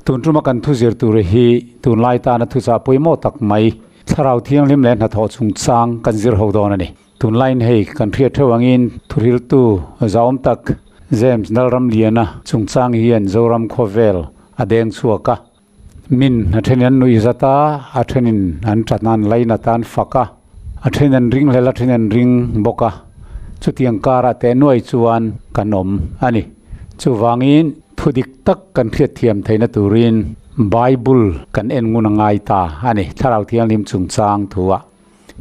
Tun tuma kan thu zir tur hi tunlai tana thuchah pawimawh tak mai Thlarau Thianghlim leh hnathawh chungchang kan zir ho dawn a ni. Tunlaiin hei kan hriat theuh angin thuhriltu zahawm tak James Lalramliana chungchang hian Zoram khawvel a deng chhuak a. Min a thenin an nuih zat a, a thenin an ṭat an lainat a, an fak a, a thenin an ring hlel a, a thenin an ring bawk a. Chutiang karah teh nuai chuan kan awm a ni. Chuvangin thu dik tak kan hriatthiam theihna turin Bible kan en ngun a ngai ta a ni, Thlarau Thianghlim chungchang thu-ah.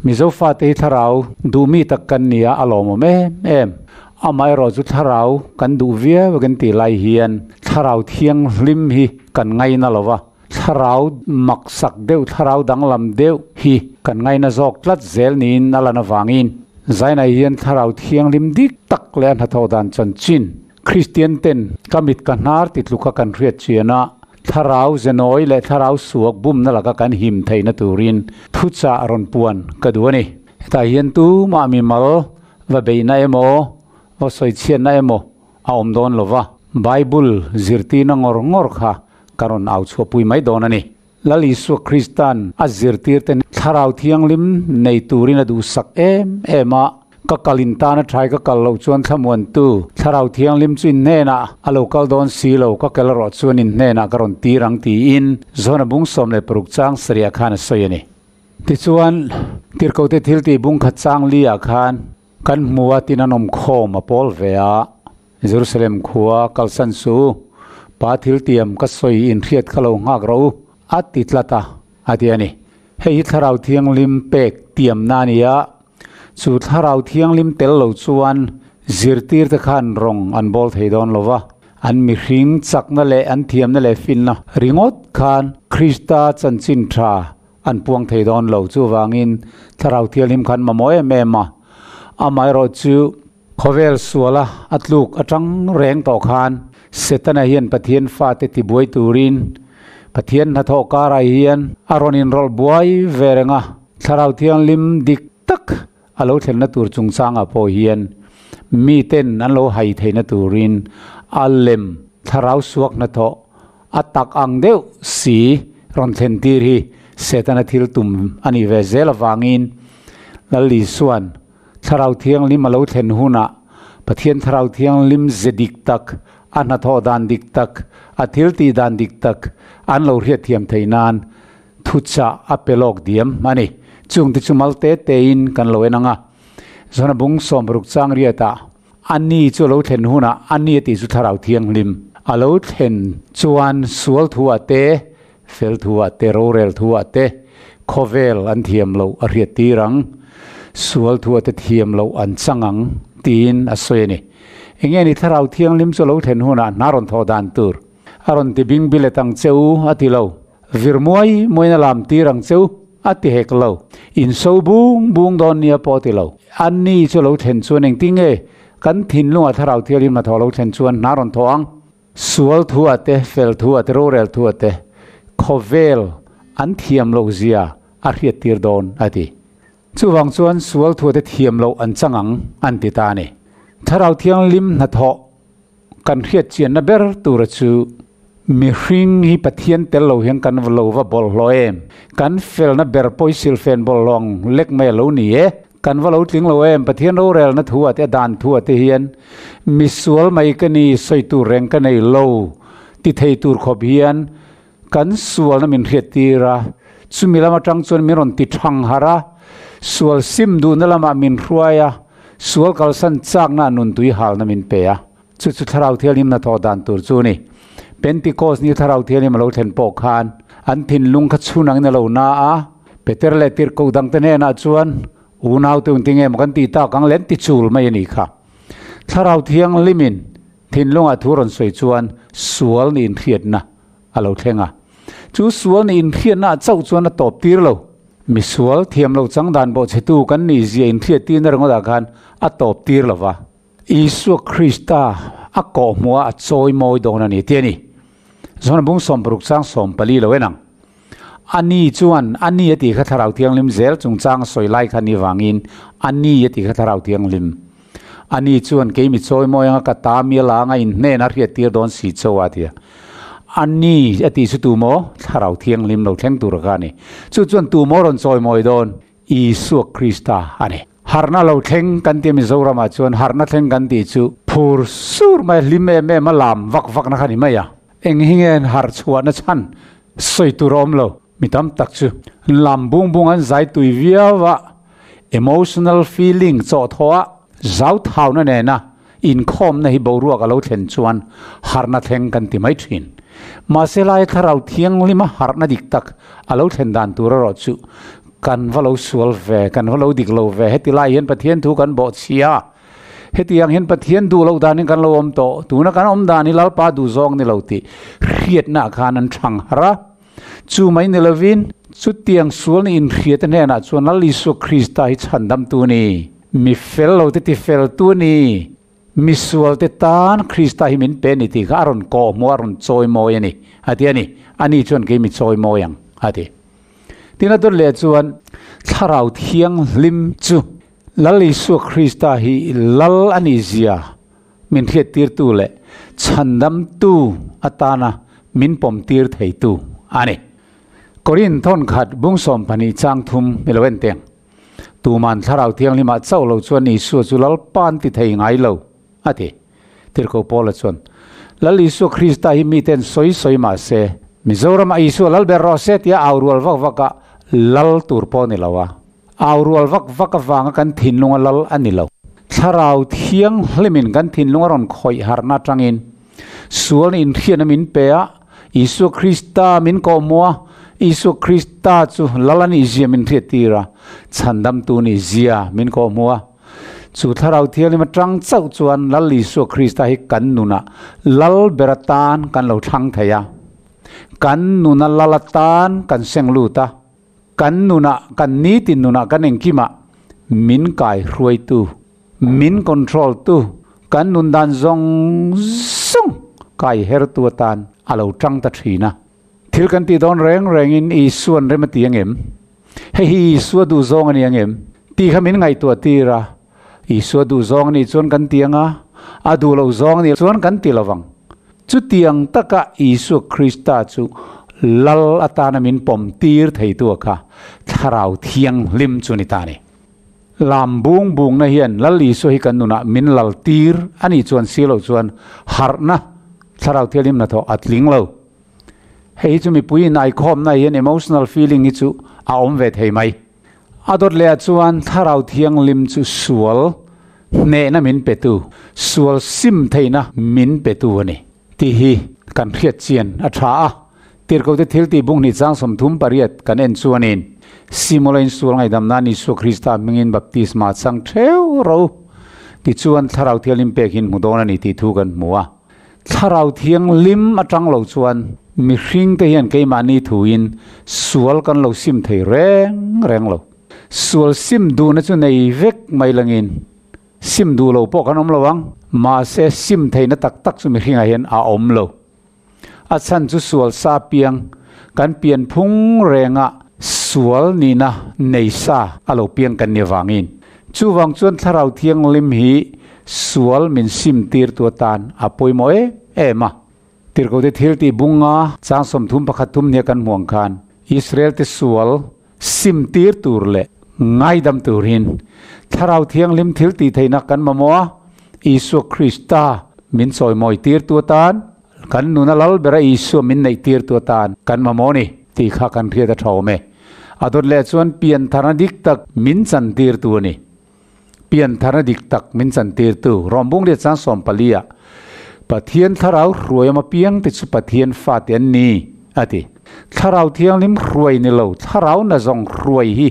Mizo fate hi thlarau duhmi tak kan ni a, a lawmawm em em. Amaherawh chu thlarau kan duh viau kan tih lai hian thlarau thianghlim hi kan ngaina lo va, thlarau maksak deuh, thlarau danglam deuh hi kan ngaina zawk tlat zel niin a lan avangin Zainai hian thlarau thianghlim dik tak leh a hnathawh dan chanchin Kristian ten ka mit ka hnar ti tluka kan hriat chian a, Thlarau zenawi leh thlarau suak bumna laka kan him theihna turin thuchah rawn puan ka duh a ni. Hetah hian tumah mimal va beihna emaw, va sawichhiatna emaw a awm dawn lo va, Bible zirtirna ngawr ngawr kha ka rawn au chhuahpui mai dawn a ni. Lal Isua Krista'n a zirtirte thlarau thianghlim nei turin a duhsak em em a. Ka kal in tan a tha i ka kal loh chuan thlamuantu Thlarau Thianghlim chu in hnenah a lo kal dawn si lo, ka kel erawh chuan in hnenah ka rawn tir ang tiin Zona bung 16 chang sarih khan a sawi a ni. Tichuan, Tirhkote thiltih bung khat chang li ah khan kan hmu a tin an awm khawm a pawl ve a, Jerusalem khua kalsan su, Pa thiltiam ka sawi in hriat kha lo nghak rawh u a ti tlat a, a ti a ni. Hei hi Thlarau Thianghlim pek tiamna a ni a, Chu Thlarau Thianghlim tel lo chuan zirtirte khan rawng an bawl thei dawn lo va, an mihring chakna leh an thiamna leh finna ringawt khan Krista chanchin tha an puang thei dawn lo. Chuvangin Thlarau Thianghlim khan mamawh em em a, amaherawh chu khawvel suala a tluk atang reng tawh khan Setana hian Pathian fate tibuai turin Pathian hnathawh karah hian a rawn inrawlh buai ve reng a. Thlarau Thianghlim dik tak a lo thlenna tur chungchangah pawh hian miten an lo hai theihna turin a lem thlarau suak hnathawh a tak ang deuh si rawn thlen tir hi Setana thil tum a nih ve zel avangin Lal Isua'n Thlarau Thianghlim a lo thlen hunah Pathian Thlarau Thianghlim ze dik tak, a hnathawh dan dik tak, a thil tih dan dik tak an lo hriatthiam theih nan Thuchah a pe lawk diam a ni. Chungte chu mal te tein kan lo en ang a. Zona bung 60 chang riatah a ni chu a lo thlen hunah a ni a tih chu Thlarau Thianghlim a lo thlen chuan sual thuah te, fel thuah te, rorel thuah te khawvel an thiam loh a hriat tir ang, sual thuah te thiam loh an chang ang tiin a sawi a ni. Enge ni Thlarau Thianghlim chu a lo thlen hunah hna rawn thawh dan tur a rawn ti bing bilet ang che u a ti lo. Vir muai muain a lam tir ang che u, a ti hek lo. In so bung bung dawn nia pawh a ti lo. A ni chu lo thlen chuan engtin nge kan thinlungah Thlarau Thianghlim hnathawh lo thlen chuan hna rawn thawh ang? Sual thu ah te, fel thu ah te, rorel thu ah te khawvel an thiam loh zia a hriat tir dawn a ti. Chuvang chuan sual thu ah te thiam loh an chang ang an ti ta a ni. Thlarau Thianghlim hnathawh Kan hriat chianna ber tura chu mihring hi Pathian tel lo hian kan lo va bawlhhlawh em? Kan felna ber pawh hi silfen bawlhhlawh ang lek mai a lo ni e. Kan va lo tling lo em? Pathian rorelna thu ah te a dan thu ah te hian misual mai ka ni, sawi tur reng ka nei lo ti thei tur khawp hian kan sualna min hriat tir a, chumi lam atang chuan min rawn ti thang harh a, sual sim duhna lamah min hruai a, sual kalsan chakna nuntui halna min pe a, chu chu Thlarau Thianghlim hnathawh dan tur chu a ni. Pentecost ni Thlarau Thianghlim a lo thlen pawh khan an thinlung kha chhun angin a lo na a, Peter leh Tirhkoh dangte hnenah chuan unaute unti nge maw kan tih tak ang le an ti chul mai a nih kha. Thlarau Thianghlimin Thinlungah thu rawn sawi chuan sual nih inhriatna a lo thleng a. Chu sual nih inhriatna ah chauh chuan a tawp tir lo. Mi sual thiam lo chang dan bawhchhetu kan nih zia inhriat tirna ringawtah khan a tawp tir lo va. Isua Krista a kawhhmuh a a chawi mawi dawn a ni tih a ni. Zona bung 60 chang 14 lo en ang. A ni chuan a ni a tih kha Thlarau Thianghlim zel chungchang a sawi lai kha ni vangin a ni a tih kha Thlarau Thianghlim. A ni chuan kei mi chawi mawi anga ka ta mi la anga in hnen a hriat tir dawn si cho a ti a. Ani a tih chu tu maw? Thlarau Thianghlim lo thleng tur kha a ni. Chu chuan tu maw rawn chawi mawi dawn? Isua Krista a ni. Harhna lo thleng kan tih a Mizoramah chuan harhna thleng kan tih chu phur sur mai a, hlim em em a, lam vak vakna kha a ni mai a. Eng hi nge an harh chhuahna chhan sawi tur a awm lo. Mi tam tak chu lam bung bung an zai tui viau a, emotional feeling chawhthawh a, zauthauna nena inkhawmna hi boruak a lo thlen chuan harhna thleng kan ti mai thin. Mahse lai thlarau thianghlima harhna dik tak a lo thlen dan tur erawh chu kan va lo sual ve, kan va lo dik lo ve, heti lai hian Pathian thu kan bawhchhia a, hetiang hian Pathian duh loh danin kan lo awm tawh, tuna kan awm dan hi Lalpa duh zawng ni lo tih hriatna khan an thang harh a. Chu mai ni lovin, chutiang sual ni inhriate hnenah chuan Lal Isua Krista hi chhandamtu a ni, mi fel lo te tifeltu a ni, mi sualte tan Krista hi min pe a ni tih kha a rawn kawhhmuh a, a rawn chawimawi a ni, a ti a ni. Ani chuan kei mi chawimawi ang, a ti. Tin a dawt leh chuan Thlarau Thianghlim chu Lal Isua Krista hi Lal a nih zia min hriattirtu leh chhandamtu atana min pawmtir theitu a ni. Korin thawnkhat bung 12 chang thum i lo en teng. Tuman Thlarau Thianghlimah chauh lo chuan Isua chu Lalpa an ti thei ngai lo, a ti. Tirhkoh Paula chuan, Lal Isua Krista hi miten sawi sawi mah se, Mizoramah Isua lal ber rawh se tia au rual vak vak a lal tur pawh ni lo a. Au rual vak vak avanga kan thinlung a lal a ni lo. Thlarau Thianghlimin kan thinlung a rawn khawih harhna atangin sualna inhriatna min pe a, Isua Krista min kawhhmuh a, Isua Krista chu lal a nih zia min hriattir a, chhandamtu nih zia min kawhhmuh a. Chu Thlarau Thianghlim atang chauh chuan Lal Isua Krista hi kan nunah lal ber atan kan lo thlang thei a, kan nuna lal atan kan seng lut a. Kan nunah, kan nitin nunah kan engkimah min kai hruaitu, min control tu, kan nun dan zawng zawng kai hertu atan a lo tang ta thin a. Thil kan tih dawn reng rengin Isua'n rem a ti angem? Hei hi Isua duh zawng a ni angem? Tih kha min ngaihtuah tir a. Isua duh zawng a nih chuan kan ti anga, a duh loh zawng a nih chuan kan ti lovang. Chutiang taka Isua Krista chu Lal atana min pawm tir theitu a kha Thlarau Thianghlim chu ni ta a ni. Lam bung bungna hian Lal Isua hi kan nunah min lal tir a nih chuan si loh chuan harhna Thlarau Thianghlim hnathawh a tling lo. Hei hi chu mipui inaikhawmna hian emotional feeling hi chu a awm ve thei mai. A dawt leh ah chuan Thlarau Thianghlim chu sual hnehna min petu, sual sim theihna min petu a ni tih hi kan hriat chian a tha a. Tirhkohte thiltih bung hnih chang 38 kan en chuanin, Simawla in sual ngaihdam nan Isua Krista hmingin baptisma chang theuh ro tichuan Thlarau Thianghlim pek hin hmu dawn a ni tih thu kan hmu a. Thlarau Thianghlim atang lo chuan mihringte hian keimahni thuin sual kan lo sim thei reng reng lo. Sual sim duhna chu nei vek mai langin sim duh lo pawh kan awm lo ang. Mahse sim theihna tak tak chu mihringah hian a awm lo. A chhan chu sual sa piang kan pian phung renga sual nihna nei sa a lo piang kan ni avangin. Chuvang chuan Thlarau Thianghlim hi sual min sim tirtu atan a pawimawh em em a. Tirhkohte thil tih bunga chang 31 thum nia kan hmuh ang khan Israel te sual sim tir tur leh ngaidam turin Thlarau Thianghlim thil tih theihna kan mamawh a, Isua Krista min chawimawi tirtu atan, kan nuna lal bera Isua min neih tirtu atan kan mamawh a ni tih kha kan hriat a tha awm e. A dawt leh chuan piantharna dik tak min chantirtu a ni. Piantharna dik tak min chantirtu Rawmbung leh chang 14 ah Pathian Thlarau hruai awm apiang te chu Pathian fate an ni, a ti. Thlarau Thianghlim hruai ni lo, Thlarau na zawng hruai hi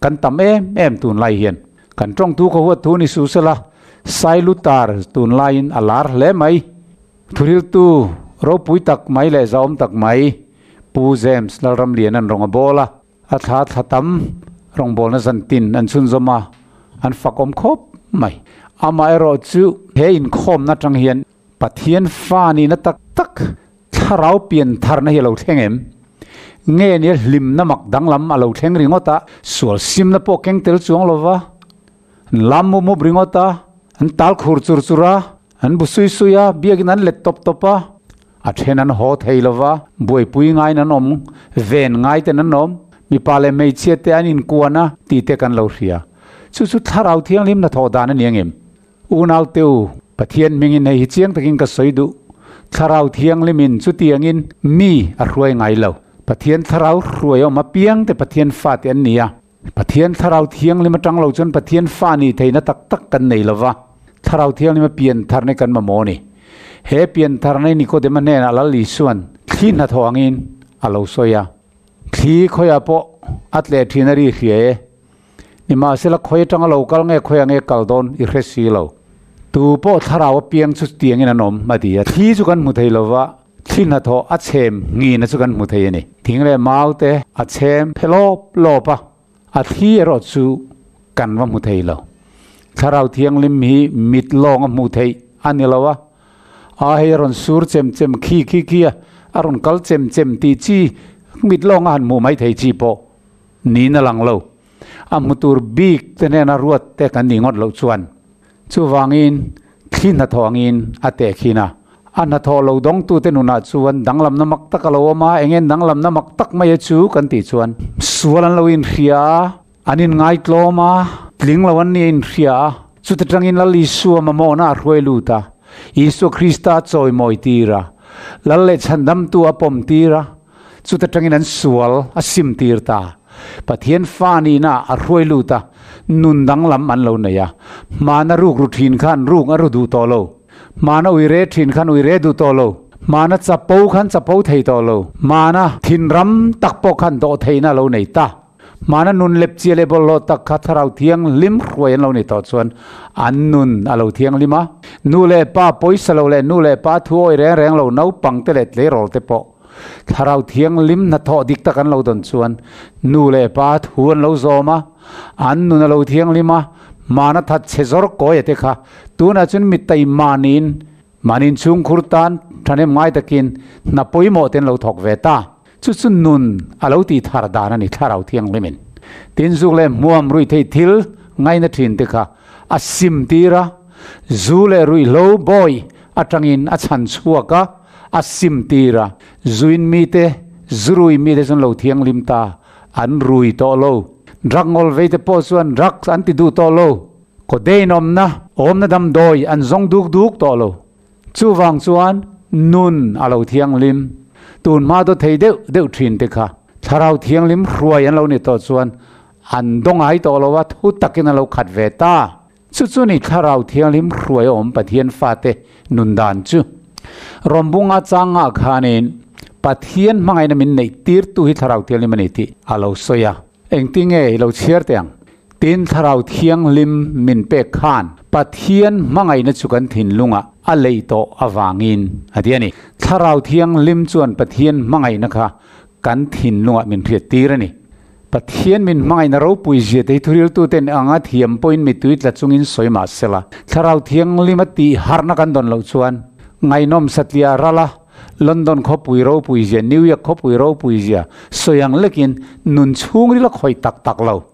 kan tam em em tunlai hian. Kan tawngtu ka huat thu ni suh sela, Sailutar tunlaiin a lar hle mai. Thuriltu ropui tak mai leh zahawm tak mai Pu James Lalramlian an rawng a bawl a, a thla thla tam rawngbawlna zantin an chhunzawm a, an fakawm khawp mai. Amaherawh chu he inkhawmna atang hian Pathian fa nihna tak tak thlarau pian tharna hi a lo thleng em? Nge nia hlimna mak danglam a lo thleng ringawt a, sual simna pawh keng tel chuang lova, an lam mup mup ringawt a, an tal khur chur chur a, an bu sui sui a, biakin an let tawp tawp a. A then an haw thei lova, buaipui ngaiin an awm, ven ngai ten an awm, mipa leh hmeichhia te an inkuan a tih te kan lo hria. Chu chu Thlarau Thianghlim hnathawh dan a ni angem? Unau te u, Pathian hmingin hei hi chiang takin ka sawi duh. Thlarau Thianghlimin chutiangin mi a hruai ngai lo. Pathian Thlarau hruai awm apiang te Pathian fate an ni a. Pathian Thlarau Thianghlim atang lo chuan Pathian fa nih theihna tak tak kan nei lo va, Thlarau Thianghlim a pian tharna hi kan mamawh a ni. He pian tharna hi Nikodema hnenah Lal Isuan thli hnathawh angin a lo sawi a. Thli khawiah pawh a tleh thin a ri hria e. Nimahsela khawi atanga lo kal nge khawiah nge kal dawn i hre si lo. Tu pawh Thlarau apiang chu tiangin an awm a ti a. Thli chu kan hmu thei lo va. Thli hnathawh a chhem ngina chu kan hmu thei a ni. Thing leh mau te a chhem phe lawp lawp a, a thli erawh chu kan va hmu thei lo. Thlarau Thianghlim hi mit lawng a hmuh theih a ni lo a, a hei a rawn sur chem chem khi khi khi a, a rawn kal chem chem tih chi mit lawng a han hmuh mai thei chi pawh niin a lang lo. A hmu tur bik te hnena ruat te kan nih ngawt loh chuan Chuvangin, thli hnathawh angin a teh khin a. A hnathawh lo dawngtute nunah chuan danglamna mak tak a lo awm a, eng nge danglamna mak tak mai a chu kan tih chuan sual an lo inhria a, an inngaitlawm a, tling lo an nih a inhria a, chuta tangin Lal Isua mamawhna a hruai lut a, Isua Krista a chawimawi tir a, Lal leh chhandamtu a pawm tir a, chuta tangin an sual a sim tir ta. Pathian fa nihna a hruai lut a, nun danglam an lo nei a. Hmana ruk ru thin khan ruk a ru duh tawh lo. Hmana ui re thin khan ui re duh tawh lo. Hmana chapo khan chapo thei tawh lo. Hmana thinram tak pawh khan dawh theihna a lo nei ta. Hmana nun lepchia leh bawlhhlawh tak kha Thlarau Thianghlim hruai an lo ni tawh chuan an nun a lo thianghlim a. Nu leh pa pawisa lo leh nu leh pa thu awi reng reng lo naupang te leh tleirawl te pawh Thlarau Thianghlim hnathawh dik tak an lo dawn chuan nu leh pa thu an lo zawm a, an nun a lo thianghlim a, hmana that chhe zawr kawi a te kha tunah chuan mi taimahniin mahni inchhungkhur tan thahnem ngai takin hna pawimawh te an lo thawk ve ta. Chu chu nun a lo tih thar dan a ni Thlarau Thianghlimin. Tin zuk leh hmuam ruih theih thil ngaina thin te kha a sim tir a, zu leh ruihhlo bawi atangin a chhan chhuak a, a sim tir a, zuin mite, zurui mite chuan lo thianghlim ta, an rui tawh lo. Drug ngawl vei te pawh chuan drugs an ti duh tawh lo. Codeine awmna, awmna damdawi an zawng duk duk tawh lo. Chuvang chuan nun a lo thianghlim. Tun hma dawt thei deuh deuh thin te kha Thlarau Thianghlim hruai an lo ni tawh chuan an dawngai tawh lo a, thu takin an lo khat ve ta. Chu chu ni Thlarau Thianghlim hruai awm Pathian fate nun dan chu. Rawmbunga changah khanin Pathian hmangaihna min neih tirtu hi Thlarau Thianghlim a ni tih a lo sawi a. Engtinge i lo chhiar teh ang? Tin, Thlarau Thianghlim min pek khan Pathian hmangaihna chu kan thinlungah a leih tawh avangin a ti a ni. Thlarau Thianghlim chuan Pathian hmangaihna kha kan thinlungah min hriat tir a ni. Pathian min hmangaihna ropui zia te hi thuriltuten anga thiam pawhin mittui tla chungin sawi mah sela, Thlarau Thianghlim a tih harhna kan dawn loh chuan ngaihnawm satliah ral a, London khawpui ropui zia, New York khawpui ropui zia sawi ang lekin nun chhungril a khawih tak tak lo.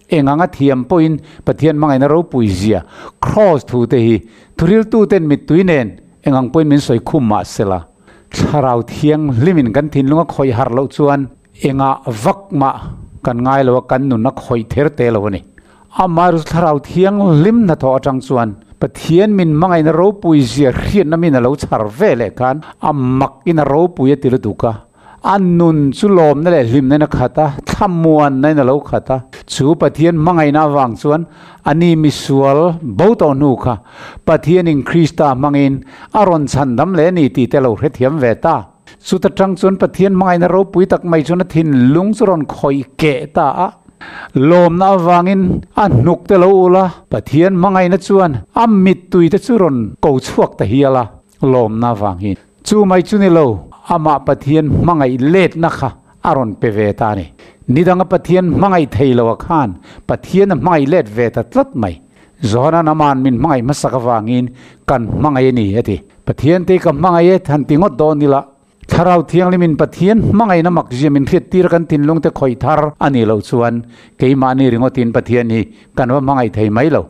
Eng anga thiam pawhin Pathian hmangaihna ropui zia, Kraws thu te hi thuriltuten mittui nen eng ang pawhin min sawi khum mah sela, Thlarau Thianghlimin kan thinlung a khawih harh loh chuan engah vak mah kan ngai lo a, kan nun a khawih ther te lo a ni. Amaherawhchu Thlarau Thianghlim hnathawh atang chuan Pathian min hmangaihna ropui zia hriatna min a lo chhar ve leh khan a mak in a ropui a ti lutuk a, a nun chu lawmna leh hlimna in a khat a, thlamuanna in a lo khat a. Chu Pathian hmangaihna avang chuan a ni misual bo tawh hnu kha Pathianin Krista hmangin a rawn chhandam leh a ni tih te lo hrethiam ve ta. Chuta tang chuan Pathian hmangaihna ropui tak mai chuan a thinlung chu rawn khawih keh ta a. Lawmna avangin a hnuk te lo ul a, Pathian hmangaihna chuan a mittui te chu rawn ko chhuak ta hial a, lawmna avangin. Chu mai chu ni lo, amah Pathian hmangaih letna kha a rawn pe ve ta a ni. Nidanga Pathian hmangaih thei lo a khan Pathian a hmangaih let ve ta tlat mai. Johana naman min hmangaih hmasak avangin kan hmangaih a ni, a ti. Pathian te ka hmangaih e, han ti ngawt dawn ila, Thlarau Thianghlimin Pathian hmangaihna makzia min hriattir kan thinlung te khawih thar a nih loh chuan keimahni ringawtin Pathian hi kan va hmangaih thei mai lo.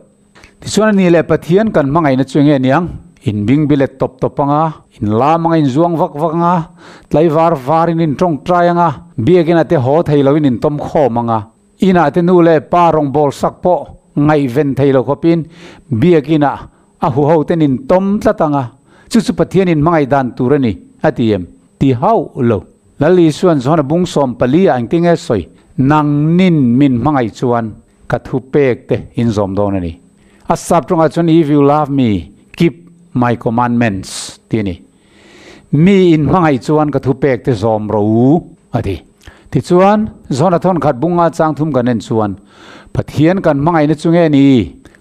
Tichuan a ni leh Pathian kan hmangaihna chu enge niang? In bingbilet tawp tawp anga, in lam anga in zuang vak vak anga, tlaivar varin in tawngtai anga, biakina te haw thei loin in tawm khawm anga, inah te nu leh pa rawngbâwl sak pawh ngaihven thei lo khawpin biakinah a huho ten in tawm tlat anga, chu chu Pathian in hmangaih dan tur a ni, a ti em? Ti hauh lo. Lal Isuan Johana bung 14 ah engtin nge sawi? Nangnin min hmangaih chuan ka thupek te in zawm dawn a ni. A sap tawngah chuan If you love me, keep my commandments ti a ni. Mi in hmangaih chuan ka thupek te zawm ro u, a ti. Tichuan, Johana thawnkhat bunga chang thum kan en chuan, Pathian kan hmangaihna chu nge ni?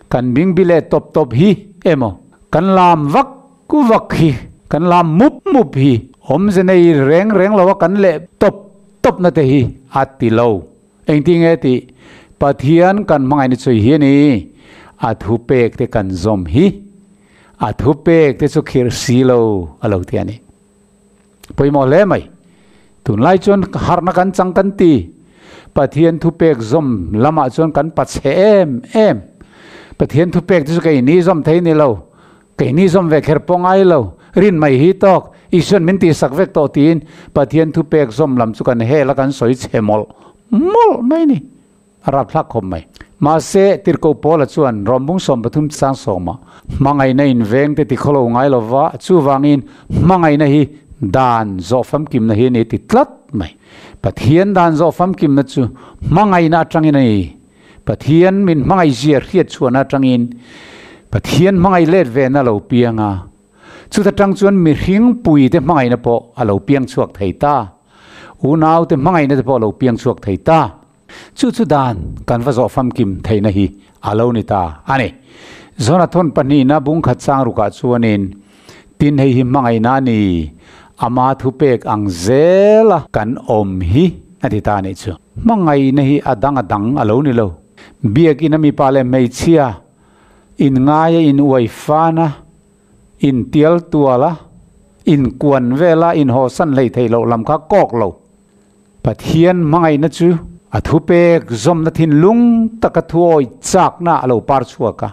Kan bingbi leh tawp tawp hi emaw? Kan lam vak vak hi, kan lam mup mup hi, awmze nei reng reng lo a kan leh tawp tawpna te hi a ti lo. Engtin nge tih? Pathian kan hmangaihna chu hi a ni, a thupek te kan zawm hi. A thupek te chu khirh si lo a lo ti a ni. Pawimawh hle mai. Tunlai chuan harhna kan chang kan ti. Pathian thupek zawm lamah chuan kan pachhe em em. Pathian thupek te chu keini zawm thei ni lo. Keini zawm ve kher pawh ngai lo. Rin mai hi tawk. Isuan min tihsak vek tawh tiin Pathian thupek zawm lam chu kan hel a kan sawi chhe mawlh mawlh mai ni. A rapthlak khawp mai. Mahse, Tirhkoh Paula chuan Rawmbung 13 chang sawmah hmangaihna inveng te ti khawlo ngai lo va, chuvangin hmangaihna hi dan zawh famkimna hi a ni ti tlat mai. Pathian dan zawh famkimna chu hmangaihna atangin a ni. Pathian min hmangaihzia hriatchhuahna atangin Pathian hmangaih let vena a lo piang a. Chuta tang chuan mihring puite hmangaihna pawh a lo piang chhuak thei ta. Unaute hmangaihna te pawh a lo piang chhuak thei ta. Chu chu dan kan va zawh famkim theihna hi a lo ni ta a ni. Jonathon pahnihna bung khat chang rukah chuanin, Tin hei hi hmangaihna a ni, ama thupek ang zela kan awm hi a ti ta a nih chu. Hmangaihna hi a dang a dang a lo ni lo. Biakina mipa leh hmeichhia inngaia in uai fana, intial tuala, inkuan vela inhawsan hlei theih loh lam kha kawk lo. Pathian hmangaihna chu a thupek zawmna thinlung taka thuawi chakna a lo par chhuak a.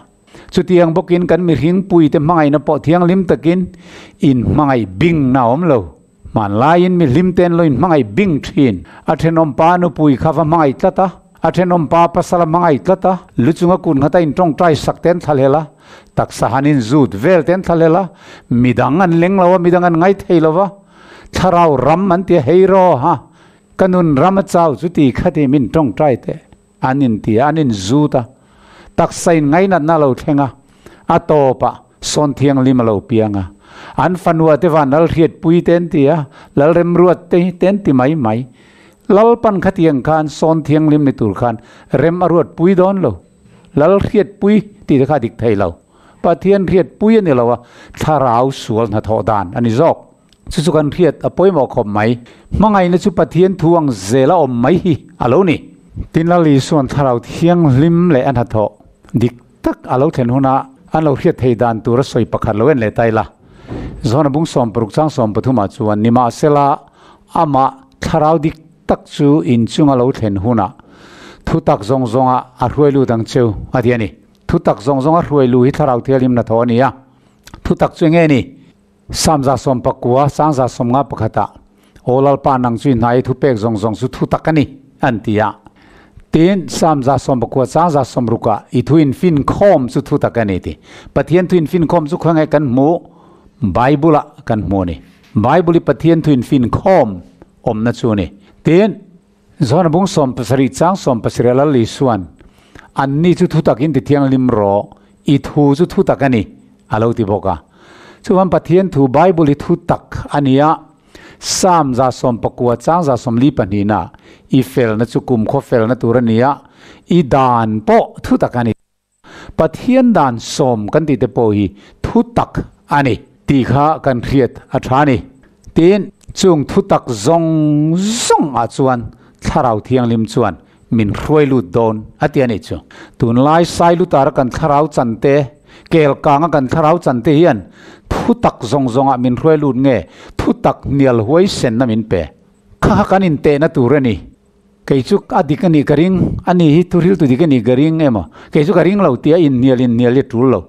Chutiang bawkin kan mihringpuite hmangaihna pawh thianghlim takin inhmangaih bingna a awm lo. Hmanlaiin mihlimte'n lo inhmangaih bing thin. A thenawmpa nupui kha va hmangaih tlat a, a thenawmpa pasal a hmangaih tlat a, lu chunga kun nghata intawngtai sak te an thlahlel a, taksa han inzut vel te an thlahlel a, midang an leng lo a, midang an ngaithei lo va. Thlarau ram an ti a, hei raw ha, ka nun ram a chau chu ti kha ti min tawngtai teh an in ti a, an in zut a, taksa in ngainatna a lo thleng a, a tawpah sawn thianghlim a lo piang a, an fanua te van Lalhriatpui te an ti a, Lalremruat te te an ti mai mai. Lalpan khatiang khan sawn thianghlim ni tur khan rem a ruatpui dawn lo. Lalhriatpui tih te kha a dik thei lo. Pathian hriatpui a ni lo a, thlarau sual hnathawh dan a ni zawk. Chu chu kan hriat a pawimawh khawp mai. Hmangaihna chu Pathian thu ang zel a awm mai hi a lo ni. Tin Lal Isuan thlarau thianghlim leh a hnathawh dik tak a lo thlen huna an lo hriat thei dan tur a sawi pakhat lo en leh ta ila. Johana bung 60 chang 13 ah chuan nimahsela amah thlarau dik tak chu inchung a lo thlen hunah thutak zawng zawngah a hruai lut ang cheu a ti a ni. Thutak zawng zawnga hruai lu hi thlarau thianghlim hnathawh a ni a. Thutak chu enge ni? Samza 19, Sangza 51 ah, Aw Lalpa nang chu i hnai i thupek zawng zawng chu thutak a ni, an ti a. Tin, Samza 19, Sangza 60 ah, I thu infinkhawm chu thutak a ni ti. Pathian thu infinkhawm chu khawnge kan hmuh? Bible ah kan hmu a ni. Bible hi Pathian thu infinkhawm awmna chu a ni. Tin, Johana bung 17 chang 17 a Lal Isuan, Anni chu thutakin ti thianghlim rawh, i thu chu thutak a ni, a lo ti bawk a. Chuvan Pathian thu Bible hi thutak a ni a, Psalm 119 chang 42 na i felna chu kumkhaw felna tur a ni a, i dan pawh thutak a ni. Pathian dan sawm kan tih te pawh hi thutak a ni tih kha kan hriat a tha a ni. Tin, chung thutak zawng zawng ah chuan Thlarau Thianghlim chuan min hruai lut dawn a ti a nih chu. Tunlai Sailutara kan thlarau chan te, Kelkanga kan thlarau chan te hian thutak zawng zawng ah min hruai lut nge thutak hnial huaisenna min pe? Kha kha kan intehna tur a ni. Kei chu a dik a nih ka ring, a ni hi thuril tu dik a nih ka ring emaw, kei chu ka ring lo tia inhnial inhnial hi a tul lo.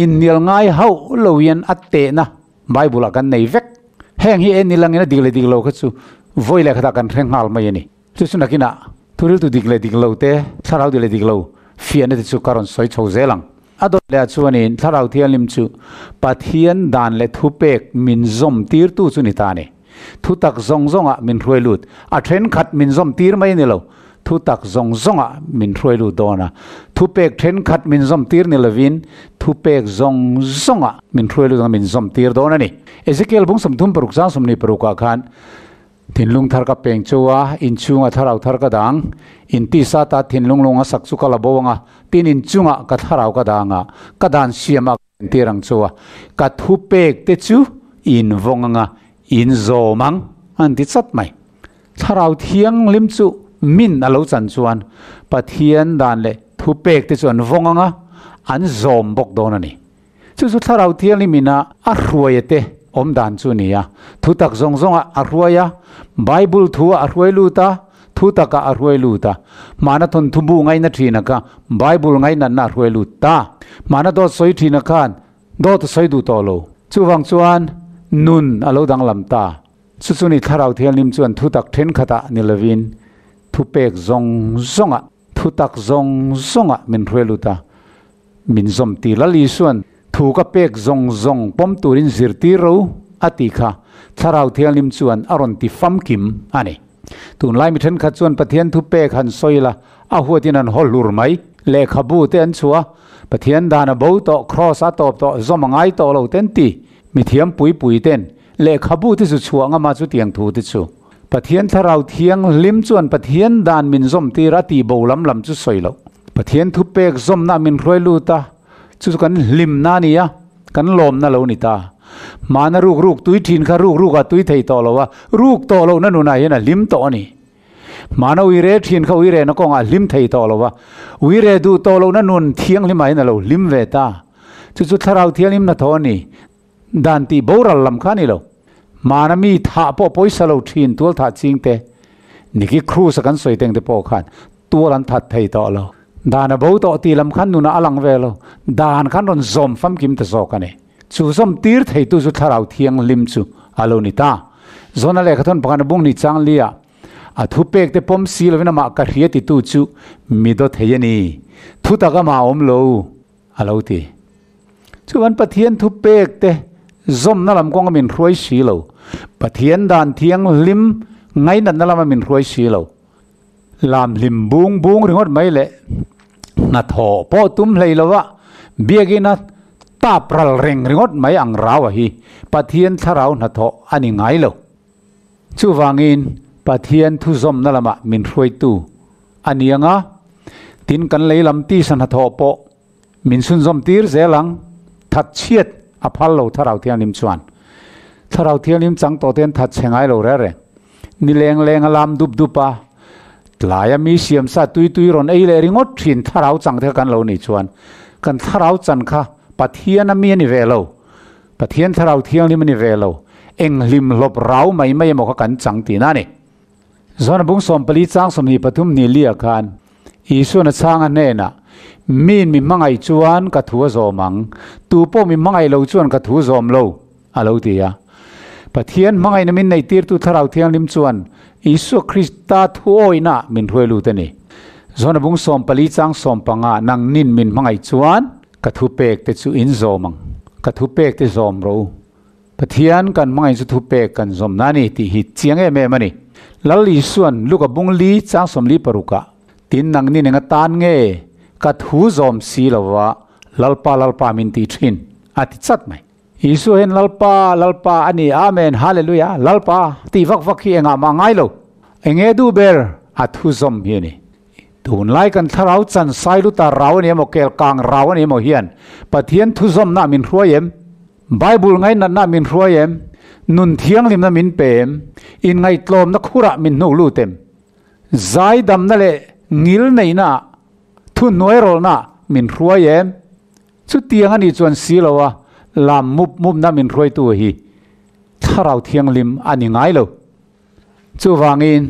Inhnial ngai hauh lo hian a tehna Bible ah kan nei vek. Heng hi en ilangin a dik leh dik lo kha chu vawi leh khatah kan hre nghal mai a ni. Chu chu nakinah thuriltu dik leh dik lo te, thlarau dik leh dik lo fiahna te chu ka rawn sawi chho zel ang. A dawt leh ah chuanin Thlarau Thianghlim chu Pathian dan leh thupek min zawm tirtu chu ni ta a ni. Thutak zawng zawngah min hruai lut. A thenkhat min zawm tir mai a ni lo. Thutak zawng zawngah min hruai lut dawn a. Thupek thenkhat min zawm tir ni lovin thupek zawng zawngah min hruai lut anga min zawm tir dawn a ni. Ezekiel bung 36 chang 26 ah khan Thinlung thar ka peng chu a, inchhunga thlarau thar ka dang, intisa ta thinlung lung a sak chu ka la bo anga, tin inchungah ka thlarau ka dang a, ka dan siam a ka entir ang chu a, ka thupek te chu in vawng anga, in zawm ang, an ti chat mai. Thlarau thianghlim chu min a lo chan chuan Pathian dan leh thupek te chu an vawng anga, an zawm bawk dawn a ni. Chu chu Thlarau Thianghlim ina a hruaia te awm dan chu a ni a. Thutak zawng zawngah a hruai a, Bible thu-ah a hruai lut a, thutakah a hruai lut a. Hmana thawnthu bu ngaihna thina kha Bible ngaihnatna a hruai lut ta. Hmana dawt sawi thina khan dawt a sawi duh tawh lo. Chuvang chuan nun a lo danglam ta. Chu chu ni Thlarau Thianghlim chuan thutak thenkhatah ni lovin thupek zawng zawngah, thutak zawng zawngah min hruai lut a. Min zawm ti Lal Isuan thu ka pek zawng zawng pawm turin zirtir ro a ti kha Thlarau Thianghlim chuan a rawn ti famkim a ni. Tunlai mi thenkhat chuan Pathian thu pek han sawi la, a huatin an haw hlur mai. Lehkhabu te an chhuah a, Pathian dan a bo tawh, Kraws a tawp tawh, zawm a ngai tawh lo te an ti. Mithiam pui pui ten lehkhabu te chu chhuah ngama chutiang thu te chu. Pathian Thlarau Thianghlim chuan Pathian dan min zawm tir a tih bo lam lam chu sawi loh. Pathian thupek zawmna min hruai lut a, chu chu kan hlimna a ni a, kan lawmna lo ni ta. Hmana ruk ruk tui thin kha ruk rukah tui thei tawh lo a, ruk tawh lohna nunah hian a hlim tawh a ni. Hmana uire thin kha uirena kawngah a hlim thei tawh lo a, uire duh tawh lohna nun thianghlimah hian a lo hlim ve ta. Chu chu Thlarau Thianghlim hnathawh a ni. Dan tih boral lam kha a ni lo. Hmana mi thah pawh pawisa lo thin tual thah ching te, Nicky Cruz a kan sawi teng te pawh khan tual an that thei tawh lo. Dan a bo tawh tih lam khan nunah a lang ve lo. Dan khan rawn zawm famkim ta zawk a ni. Chu zawm tir theitu chu Thlarau Thianghlim chu a lo ni ta. Zona lehkhathawn pakhat a bung ni chang lia a thupek te pawm si lovin amah ka hria titu chu mi daw thei a ni. Thutak amah a awm lo. A lo ti. Chuan Pathian thupek te zawmna lam kawnga min hruai si lo. Pathian dan thianghlim ngainatna lama min hruai si lo. Lam hlim bung bung ringawt mai leh hnathawh pawh tum hlei lova biakina tap ral reng ringawt mai ang rau a hi Pathian thlarau hnathawh a ni ngai lo. Chuvangin Pathian thu zawmna lamah min hruaitu a ni ang a, tin kan lei lam tisa hnathawh pawh min chhunzawm tir zel ang, that chhiat a phal lo Thlarau Thianghlim chuan. Thlarau Thianghlim chang tawh te an that chhe ngai lo reng reng. Ni leng leng a lam dup dup a, tlaia mi siam sa tui tui rawn ei leh ringawt thin Thlarau chang te kha kan lo nih chuan kan Thlarau chan kha Pathian a mi a ni ve lo, Pathian Thlarau Thianghlim a ni ve lo, eng hlim hlawp rau mai mai emaw kha kan chang tihna a ni. Zona bung 14 chang 23 ni lia khan Isuan a chhang a hnenah, Miin mi hmangaih chuan ka thu a zawm ang, tu pawh mi hmangaih lo chuan ka thu zawm lo, a lo ti a. Pathian hmangaihna min neihtirtu Thlarau Thianghlim chuan Isua Krista thuawihna min hruai lut a ni. Zona bung 14 chang 15 nang nin min hmangaih chuan ka thu pek te chu in zawm ang, ka thu pek te zawm rawh u. Pathian kan hmangaih chu thupek kan zawm na a ni tih hi chiang em em a ni. Lal Isuan Luka bung li chang 46 ah, Tin nangni eng atan nge ka thu zawm si lova Lalpa Lalpa min ti thin a ti chat mai. Isua hian Lalpa Lalpa a ni Amen Hallelujah Lalpa tih vak vak hi engah mah ngai lo. Enge duh ber a thu zawm hi a ni. Tunlai kan thlarau chan sai luta rau a ni emaw kel kang rau a ni emaw hian Pathian thu zawmna min hruai em? Bible ngainatna min hruai em? Nun thianghlimna min pe em? Inngaihtlawmna khurah min hnuk lut em? Zaidamna leh ngil neihna thuhnuai rawlna min hruai em? Chutiang a nih chuan si lo a, lam mup mupna min hruaitu hi Thlarau Thianghlim a ni ngai lo. Chuvangin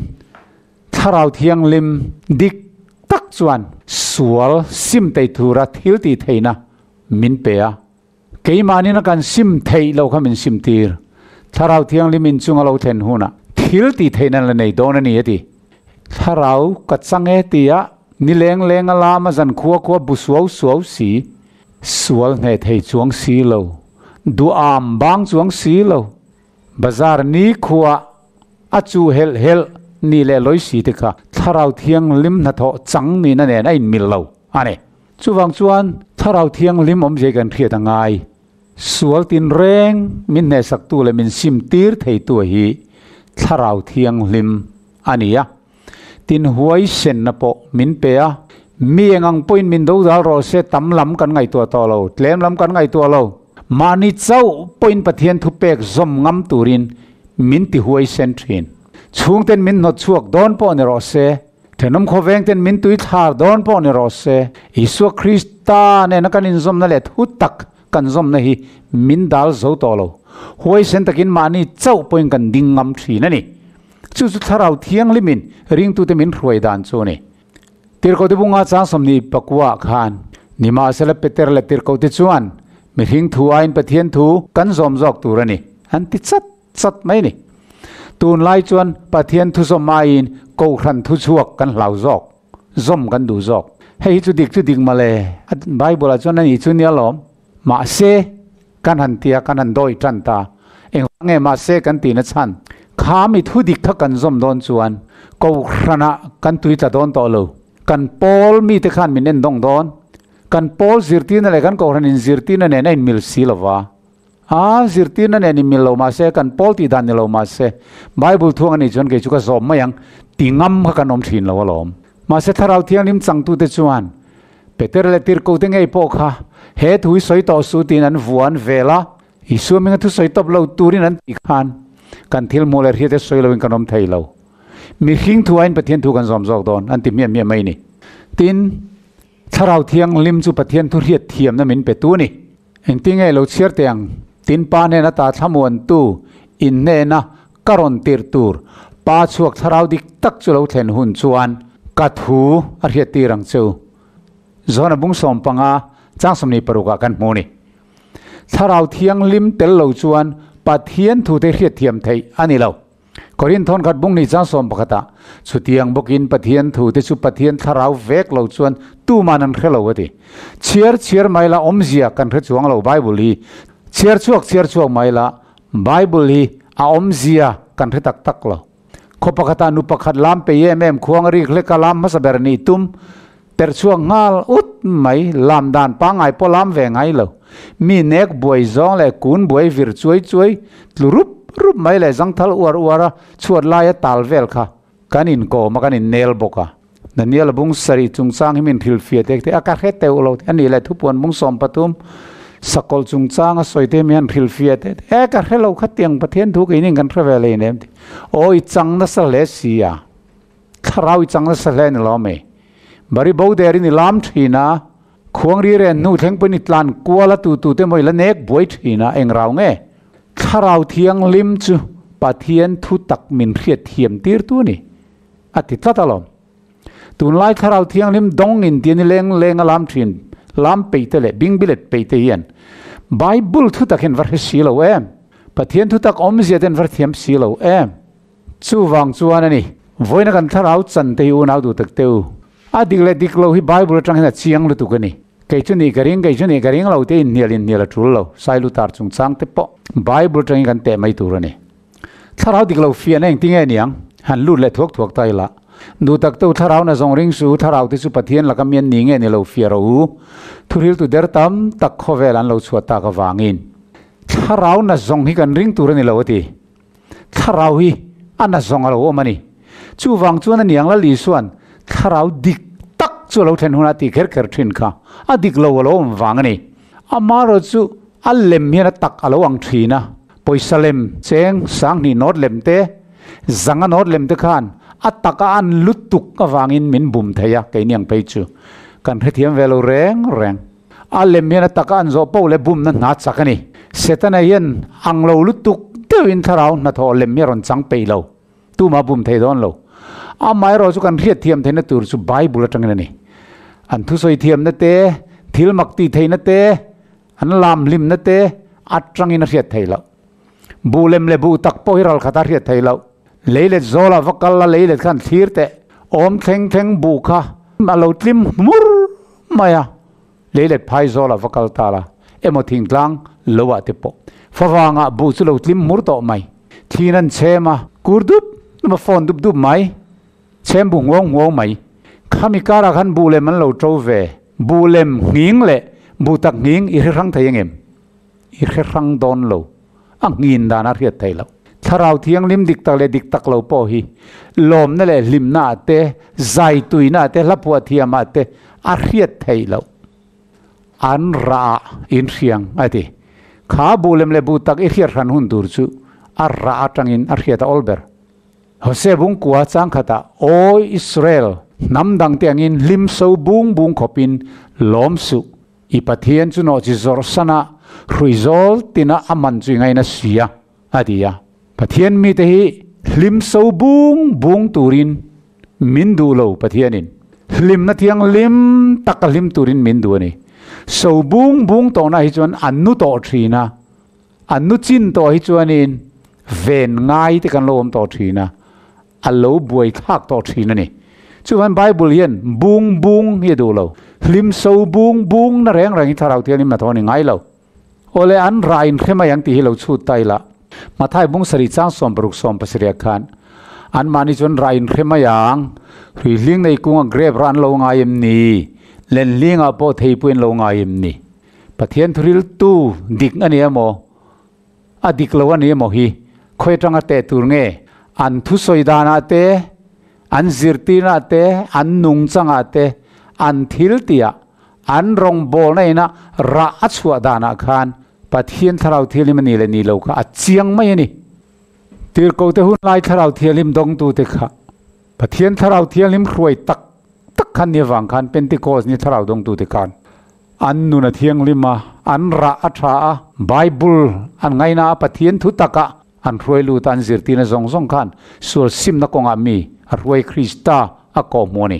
Thlarau Thianghlim dik tak chuan sual sim tei tura thil tih theihna min pe a. Keimahnin a kan sim theih lo kha min sim tir. Thlarau Thianghlim in chung a lo thlen hunah thil tih theihna la nei dawn a ni a ti. Thlarau ka chang e tia ni leng leng a lam a zan khua khua bu suau suau si, sual hneh thei chuang si lo, duham bang chuang si lo, bazar ni khua a chu helh helh ni leh lawi si te kha Thlarau Thianghlim hnathawh chang nihna nen a inmil lo a ni. Chuvang chuan Thlarau Thianghlim awmzia kan hriat a ngai. Sual tinreng min hnehsaktu leh min simtir theitu hi Thlarau Thianghlim a ni a. Tin huaisenna pawh min pe a. Mi eng ang pawhin min dodal rawh se tam lam kan ngaihtuah tawh lo, tlem lam kan ngaihtuah lo. Mahni chauh pawhin Pathian thupek zawm ngam turin min ti huaisen thin. Chhungten min hnawt chhuak dawn pawh ni rawh se, Thenawm khawveng ten min tui thlar dawn pawh ni rawh se, Isua Krista nena kan inzawmna leh thu tak kan zawmna hi min dal zo tawh lo. Huaisen takin mahni chauh pawhin kan ding ngam thin a ni. Chu chu Thlarau Thianghlimin ringtute min hruai dan chu a ni. Tirhkohte bunga chang 24 ah khan Nimahsela Peter leh Tirhkohte chuan mihring thu aiin Pathian thu kan zawm zawk tur a ni an ti chat chat mai a ni. Tunlai chuan Pathian thu zawm aiin Kohhran thu chhuak kan hlau zawk, zawm kan duh zawk. Hei hi chu dik chu dik mawle, Bible ah chuan a nih chu nia lawm. Mahse, kan han tia kan han dawi tan ta. Engvang nge mahse kan tihna chhan? Kha mi thu dik kha kan zawm dawn chuan Kohhranah kan tui tla dawn tawh lo. Kan pawl mite khan min en dawng dawn. Kan pawl zirtirna leh kan Kohhran inzirtirna nen a inmil si lova. A zirtirna nen inmil lo mahse, kan pawl tih dan ni lo mahse, Bible thuang a nih chuan kei chu ka zawm mai ang ti ngam kha kan awm thin lo alawm. Mahse Thlarau Thianghlim changtute chuan Peter leh Tirhkohte ngei pawh kha he thu hi sawi tawh suh tiin an vuan vel a, Isua hminga thu sawi tawp lo turin an tih khan kan thil hmuh leh hriate sawi loin kan awm thei lo. Mihring thu aiin Pathian thu kan zawm zawk dawn an ti hmiah hmiah mai a ni. Tin, Thlarau Thianghlim chu Pathian thu hriat thiamna min pe tu a ni. Engtin nge lo chhiar teh ang? Tin Pa hnen ata thlamuantu in hnena ka rawn tirh tur Pa chhuak thlarau dik tak chu lo thlen hun chuan ka thu a hriat tir ang che u. Johana bung 15 chang 26 ah kan hmu a ni. Thlarau Thianghlim tel lo chuan Pathian thu te hriat thiam theih a ni lo. Korin thawnkhat bung ni chang 11 ah, Chutiang bawkin Pathian thu te chu Pathian thlarau vek lo chuan tuman an hre lo a ti. Chhiar chhiar mai la awmzia kan hre chuang lo Bible hi. Chhiar chhuak chhiar chhuak mai la Bible hi a awmzia kan hre tak tak lo. Khaw pakhatah nu pakhat lam pei em em khuang a rik hlek a lam hmasa ber nih tum per chhuak nghal ut mai lam dan pangngai pawh lam ve ngai lo. Mi nek buai zawng leh kun buai vir chuai chuai tlu rup rup mai leh zangthal uar uar a chhuat laia tal vel kha kan inkawm a kan innel bawk a. Daniel bung sarih chungchang hi min hrilhfiah tek te a ka hre teuh lo a nih leh thupuan bung 13 sakawlh chungchang a sawi te mi han hrilhfiah te e ka hre lo khatiang Pathian thu keinin kan hre ve lei nem ti aw i chang nasa hle si a. Thlarau i chang nasa hle ni lo mai. Bari bo derin i lam thin a, khuang ri ren hnu thleng pawhin i tlan kual a tu tu te maw i la nek buai thin a, eng rau nge? Thlarau Thianghlim chu Pathian thu tak min hriat thiam tir tu a ni, a ti tlat alawm. Tunlai Thlarau Thianghlim dawng in ti a ni leng leng a lam thin, lam peih te leh bingbilet peih te hian Bible thu tak hian va hre si lo em? Pathian thu tak awmzia ten va hrethiam si lo em? Chuvang chuan a ni, vawiina kan thlarau chan te hi unau duh tak teh u. A dik leh dik lo hi Bible atang hian a chiang lutuk a ni. Kei chu nih ka ring, kei chu nih ka ring lo te inhnial inhnial a tul lo. Sailutar chungchang te pawh Bible atangin kan teh mai tur a ni. Thlarau dik lo fiahna engtin nge niang? Han lut leh thuak thuak ta ila. Duh tak teh u thlarau na zawng ring suh u, thlarau te chu Pathian laka mi an ni nge ni lo fiah rawh u. Thuriltu der tam tak khawvel an lo chhuah tak avangin thlarau na zawng hi kan ring tur a ni lo a ti. Thlarau hi a na zawng a lo awm a ni. Chuvang chuan a niang Lal Isua'n thlarau dik tak chu a lo thlen hunah tih kher kher thin kha a dik lo a lo awm vang a ni. Amaherawh chu a lem hian a tak a lo ang thin a, pawisa lem, cheng, sanghnih nawt lem te, zanga nawt lem te khan a tak a an lutuk avangin min bum thei a, keini ang phei chu kan hrethiam ve lo reng reng. A lem hian a taka an zawh poh leh bumna hna chak a ni. Setana hian ang lo lutuk deuhin thlarau hnathawh lem hi a rawn chang peih lo. Tumah bum thei dawn lo. Amaherawh chu kan hriat thiam theihna tur chu Bible atangin a ni. An thusawi thiamna te, thil mak tih theihna te, An lam hlimna te atangin a hriat theih loh. Buh lem leh buh tak pawh hi ral khat a hriat theih loh. Lei let zawlah va kal la, lei let khan thlir teh. Awm thleng thleng buh kha a lo tlim hmur mai a, lei let phai zawlah va kal ta la, emaw thingtlang lo ah te pawh. Favangah buh chu lo tlim hmur tawh mai. Thliin an chhem a, kur dup dup a, phone dup dup mai. Chhem bu nguau nguau mai. Khami karah khan buh lem an lo to ve. Buh lem nghing leh buh tak nghing i hre hrang thei angem? I hre hrang dawn lo. A nghin dan a hriat thei loh. Thlarau thianghlim dik tak leh dik tak lo pawh hi lawmna leh hlimna ah te, zai tuina ah te, hlaphuah thiam ah te a hriat theih loh. An rah ah in hriang a ti. Kha buh lem leh buh tak i hriat hran hun tur chu a rah atangin a hriat a awl ber. Hosea bungkua chang khatah, Aw Israel, hnam dangte angin hlim so bung bung khawpin lawm suh. I Pathian chu nawhchi zawrh sana hrui zawl tina a man chu i ngaina si a, a ti a. Pathian mite hi hlim so bung bung turin min duh lo, Pathianin hlimna thianghlim taka hlim turin min duh a ni. So bung bung tawhna hi chuan a nu tawh thin a. A nu chin tawh hi chuanin ven ngai te kan lo awm tawh thin a, a lo buai thlak tawh thin a ni. Chuvan Bible hian bung bung hi a duh lo. Hlim so bung bung na reng reng hi Thlarau Thianghlim hnathawh a ni ngai lo. Awle an rah in hre mai ang tih hi lo chhut ta ila. Mathai bung sarih chang 60 17 khan anmahni chuan rah in hre mai ang, hruihling nei kunga grape rah an lo ngai em ni? Lenhlingah pawh theipui an lo ngai em ni? Pathian thuriltu dik a ni emaw, a dik lo a ni emaw hi khawi atanga teh tur nge? An thusawi danah te, an zirtirnaah te, an nungchangah te, an thil tihah, an rawngbawlna ina rah a chhuah danah khan Pathian Thlarau Thianghlim a nih leh nih lo kha a chiang mai a ni. Tirhkohte hun lai Thlarau Thianghlim dawngtute kha Pathian Thlarau Thianghlim hruai tak tak khan ni avang khan Pentecost ni Thlarau dawngtute khan An nun a thianghlim a, an rah a tha a, Bible an ngaina a, Pathian thu taka an hruai lut a, an zirtirna zawng zawng khan sual simna kawngah mi a hruai Krista a kawh hmu a ni.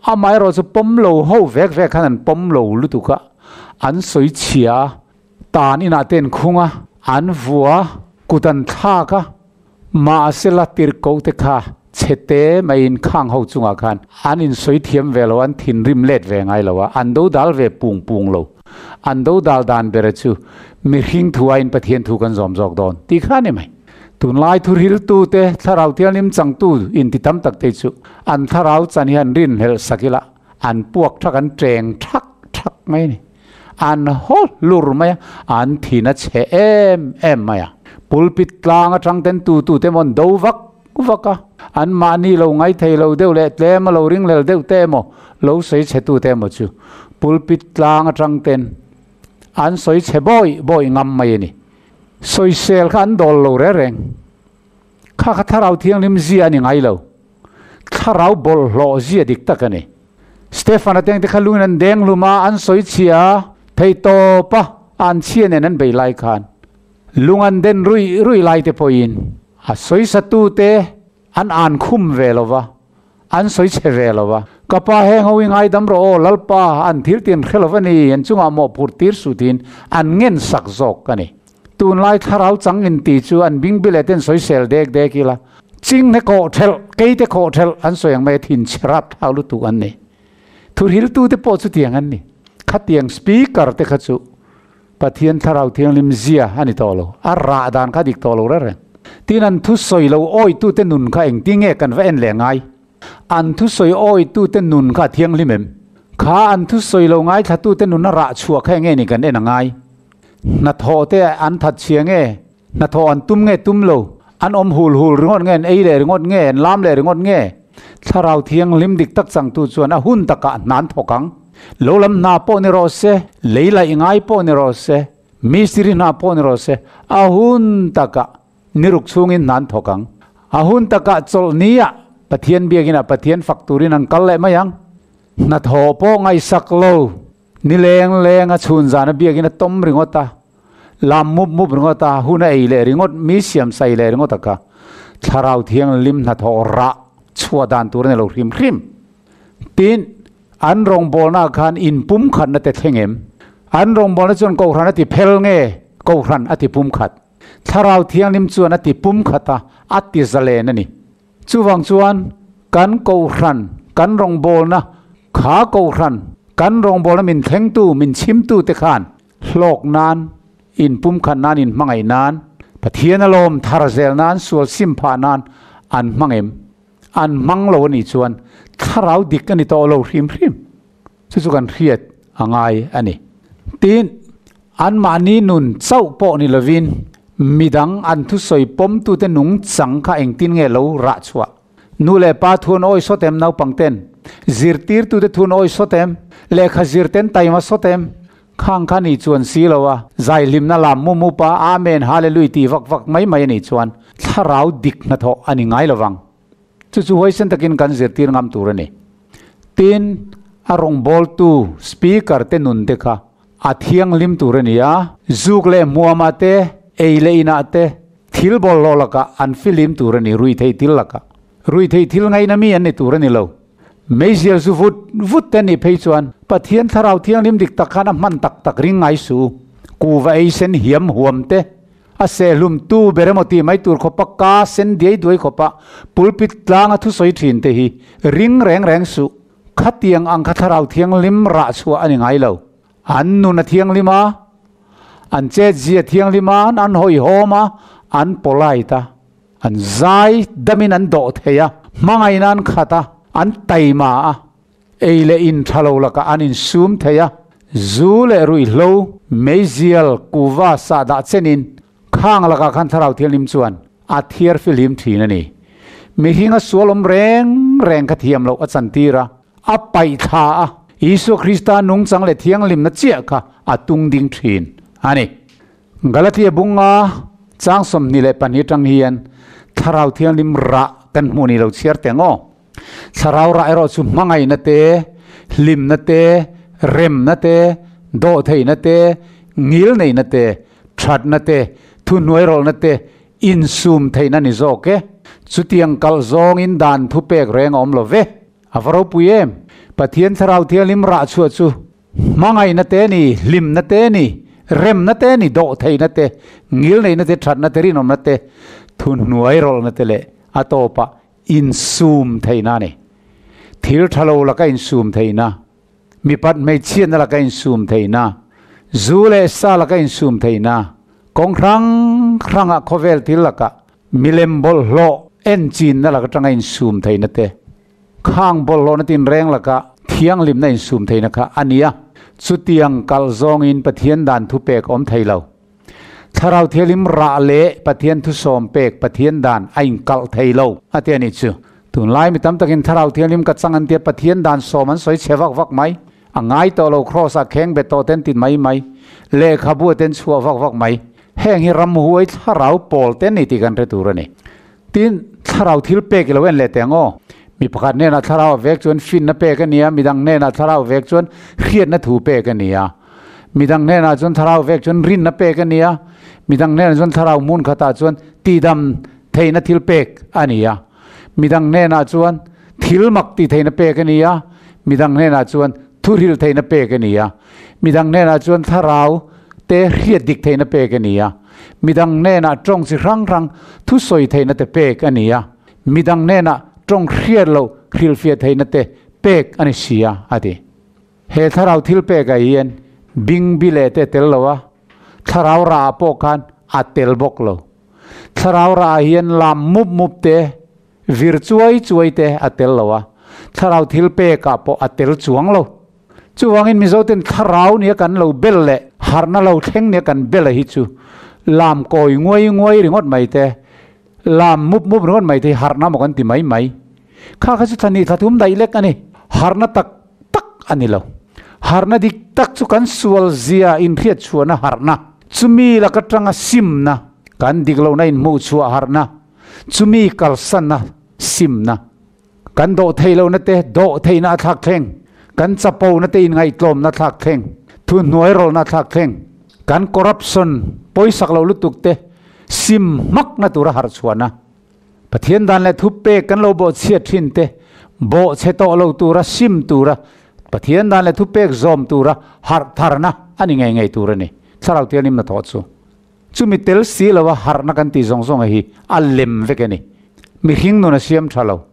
Amaherawhchu pawm lo ho vek vek khan an pawm lo lutuk a, an sawi chhia a, tan inah te an khung a, an vua a, kut an thlak a, Mahsela tirhkoh te kha chhete maiin khang ho chungah khan an insawi thiam ve lo, an thinrim let ve ngai lo a, an do dal ve pung pung lo. An do dal dan bera chu mihring thu aiin Pathian thu kan zawm zawk dawn tih kha a ni mai. Tunlai thuhriltu te, thlarau thianghlim changtu inti tam tak te chu an thlarau chan hi an rinhlelh sak ila an puak thak, an teng thak thak mai a ni. An haw hlur mai a, an thin a chhe em em mai a. Pulpit tlang atang ten tu tu te maw an do vak vak a, an mahni lo ngai thei lo deuh leh tlem a lo ringhlel deuh te emaw, lo sawi chhe tu te emaw chu pulpit tlang atang ten an sawi chhe bawi bawi ngam mai a ni. Sawisel kha an dawl lo reng reng. Kha kha Thlarau Thianghlim zia a ni ngai lo. Thlarau bawlhhlawh zia dik tak a ni. Stefan-a tengte kha lungin an deng hlum a, an sawi chhia thei tawp a, an chhia nen an bei lai khan lung an den ruih ruih lai te pawhin a sawisatute an an khum ve lo va, an sawi chhe ve lo va. Ka pa heng ho i ngaidam rawh aw, Lalpa, an thil tin hre lo va ni, an chungah mawhphurh tir suh tiin an ngen sak zawk a ni. Tunlai thlarau chang in tih chu an bing bile ten sawisel dek dek ila, ching he kawh thelh, kei te kawh thelh an sawi ang mai a thin chhe rap thau lutuk an ni. Thuhriltu te pawh chutiang an ni. Khatiang speaker te kha chu Pathian thlarau thianghlim zia a ni tawh lo, a rah dan kha dik tawh lo reng reng. Tin an thusawi lo awitu te nun kha engtin nge kan va en leh ngai? An thusawi awitu te nun kha a thianghlim em? Kha an thusawi lo ngaithlatu te nun a rah chhuah kha enge ni kan en a ngai? Hnathawh te an that chhia nge? Hnathawh an tum nge tum lo? An awm hul hul ringawt nge, an ei leh ringawt nge, an lam leh ringawt nge? Thlarau thianghlim dik tak changtu chuan a hun takah hna an thawk ang. Lo lam hna pawh ni rawh se, lei laih ngai pawh ni rawh se, mistiri hna pawh ni rawh se, a hun takah ni ruk chhungin hna an thawk ang. A hun takah chawlh niah Pathian biakinah Pathian fak turin an kal leh mai ang. Hnathawh pawh ngaihsak lo. Ni leng leng a chhun zan a biakin a tawm ringawt a, lam mup mup ringawt a, hun a ei leh ringawt, mi siam sai leh ringawt a kha Thlarau Thianghlim hnathawh rah chhuah dan tur a ni lo hrim hrim. Tin, an rawngbawlnaah khan inpumkhatna te thleng em? An rawngbawlna chuan Kohhran a ti phel nge Kohhran a ti pumkhat? Thlarau Thianghlim chuan a ti pumkhat a, a ti zalen a ni. Chuvang chuan kan Kohhran, kan rawngbawlna, kha Kohhran, kan rawngbawlna min thlengtu, min chhimtu te khan hlawk nan, inpumkhat nan, inhmangaih nan, Pathian a lawm thar zel nan, sual sim phah nan an hmang em? An hmang lo a nih chuan thlarau dik a ni tawh lo hrim hrim. Chu chu kan hriat a ngai a ni. Tin, anmahni nun chauh pawh ni lovin midang an thusawi pawmtute nungchang kha engtin nge lo rah chhuah? Nu leh pa thu an awi sawt em naupang ten? Zirtirtute thu an awi sawt em? Lehkha zirten taima sawt em? Khang kha ni chuan si lo a, zaihlimna lam mu mup a Amen Hallelui tih vak vak mai mai a nih chuan thlarau dik hnathawh a ni ngai lovang. Chu chu huaisen takin kan zirtir ngam tur a ni. Tin, a rawngbawltu speaker te nun te kha a thianghlim tur a ni a, zuk leh hmuamah te, ei leh inah te, thil bawlhhlawh lakah an filim tur a ni, ruihtheih thil lakah. Ruihtheih thil ngaihna mi an ni tur a ni lo. Meizial zu vut vut te nih phei chuan Pathian Thlarau Thianghlim dik tak khan a hman tak tak ring ngai suh u. Kuva ei sen hiam huam te, a sehlum tu ber emaw tih mai tur khawpa ka sen diai duai khawpa pulpit tlanga thusawi thin te hi ring reng reng suh. Khatiang ang kha Thlarau Thianghlim rah chhuah a ni ngai lo. An nun a thianghlim a, an chetzia thianghlim a, an hawihhawm a, an polite a. An zai damin an dawh thei a, hmangaihna an khat a, an taima a, ei leh in tha lo lakah an insum thei a, zu leh ruihhlo, meizial, kuva, sahdah chenin khang lakah khan Thlarau Thianghlim chuan a thiar fihlim thin a ni. Mihringa sual awm reng reng kha thiam loh a chantir a, a paih thla a, Isua Krista nungchang leh thianghlimna chiah kha a tung ding thin a ni. Galatia bunga chang 22 atang hian Thlarau Thianghlim rah kan hmuh ni lo chhiar teh ang aw. Thlarau rah erawh chu hmangaihna te, hlimna te, remna te, dawhtheihna te, ngilneihna te, thatna te, thuhnuairawlhna te, insum theihna ni zawk e. Chutiang kalh zawngin dan thupek reng a awm lo ve. A va ropui em! Pathian Thlarau Thianghlim rah chhuah chu Hmangaihna te ni, hlimna te ni, remna te ni, dawhtheihna te, ngilneihna te, thatna te, rinawmna te, thuhnuai rawlhna te leh a tawpah insum theihna a ni. Thil tha lo laka insum theihna, mipat hmeichhiatna laka insum theihna, zu leh sa laka insum theihna, kawng hrang hrangah khawvel thil lakah milem bawlhhlawh enchinna lak atanga insum theihna te, Khang bawlhhlawhna tinreng laka thianghlimna insum theihna kha a ni a, chutiang kalh zawngin Pathian dan thupek awm thei lo. Thlarau Thianghlim rah leh Pathian thusawm pek Pathian dan a inkalh thei lo a ti a nih chu. Tunlai mi tam takin Thlarau Thianghlim ka chang an tia Pathian dan sawm an sawi chhe vak vak mai. A ngai tawh lo Kraws ah kheng bet tawh ten tin mai mai, lehkhabu ah ten chhuah vak vak mai. Heng hi ramhuai thlarau pawl te ni tih kan hre tur a ni. Tin, thlarau thil pek i lo en leh teh ang aw. Mi pakhat hnenah thlarau a vek chuan finna pek a ni a, midang hnenah thlarau a vek chuan hriatna thu pek a ni a. Midang hnenah chuan thlarau a vek chuan rinna pek a ni a, midang hnenah chuan thlarau hmun khatah chuan tihdam theihna thil pek a ni a. Midang hnenah chuan thil mak tih theihna pek a ni a, midang hnenah chuan thuhril theihna pek a ni a. Midang hnenah chuan thlarau te hriat dik theihna pek a ni a. Midang hnenah tawng chi hrang hrang thusawi theihna te pek a ni a. Midang hnenah tawng hriat loh hrilhfiah theihna te pek a ni si a, a ti. He thlarau thil pekah hian bing bi leh te a tel lo a, thlarau rah ah pawh khan a tel bawk lo. Thlarau rah ah hian lam mup mup te, vir chuai chuai te a tel lo a, thlarau thil pekah pawh a tel chuang lo. Chuvangin Mizoten thlarau nia kan lo bel leh harhna lo thleng nia kan bel a hi chu lam kawi nguai nguai ringawt mai te, lam mup mup ringawt mai te hi harhna maw kan ti mai mai. Kha kha chu thla hnih thla thum daih lek a ni. Harhna tak tak a ni lo. Harhna dik tak chu kan sual zia inhriat chhuahna harhna, chumi laka tanga simna, kan dik lohna inhmuhchhuah harhna, chumi kalsanna simna. Kan dawh theih lohna te dawh theihna a thlak thleng, kan chapona te inngaihtlawmna thlak thleng, thuhnuai rawlna thlak thleng, kan corruption pawisak loh lutuk te sim hmakna tura harh chhuahna, Pathian dan leh thupek kan lo bawhchhiat thin te bawhchhe tawh lo tura sim tura Pathian dan leh thupek zawm tura harh tharna. ani ngei ngei tur ani. Thlarau Thianghlim hnathawh chu. Chumi tel si lova harhna kan tih zawng zawng hi a lem vek a ni. Mihring nun a siam tha lo.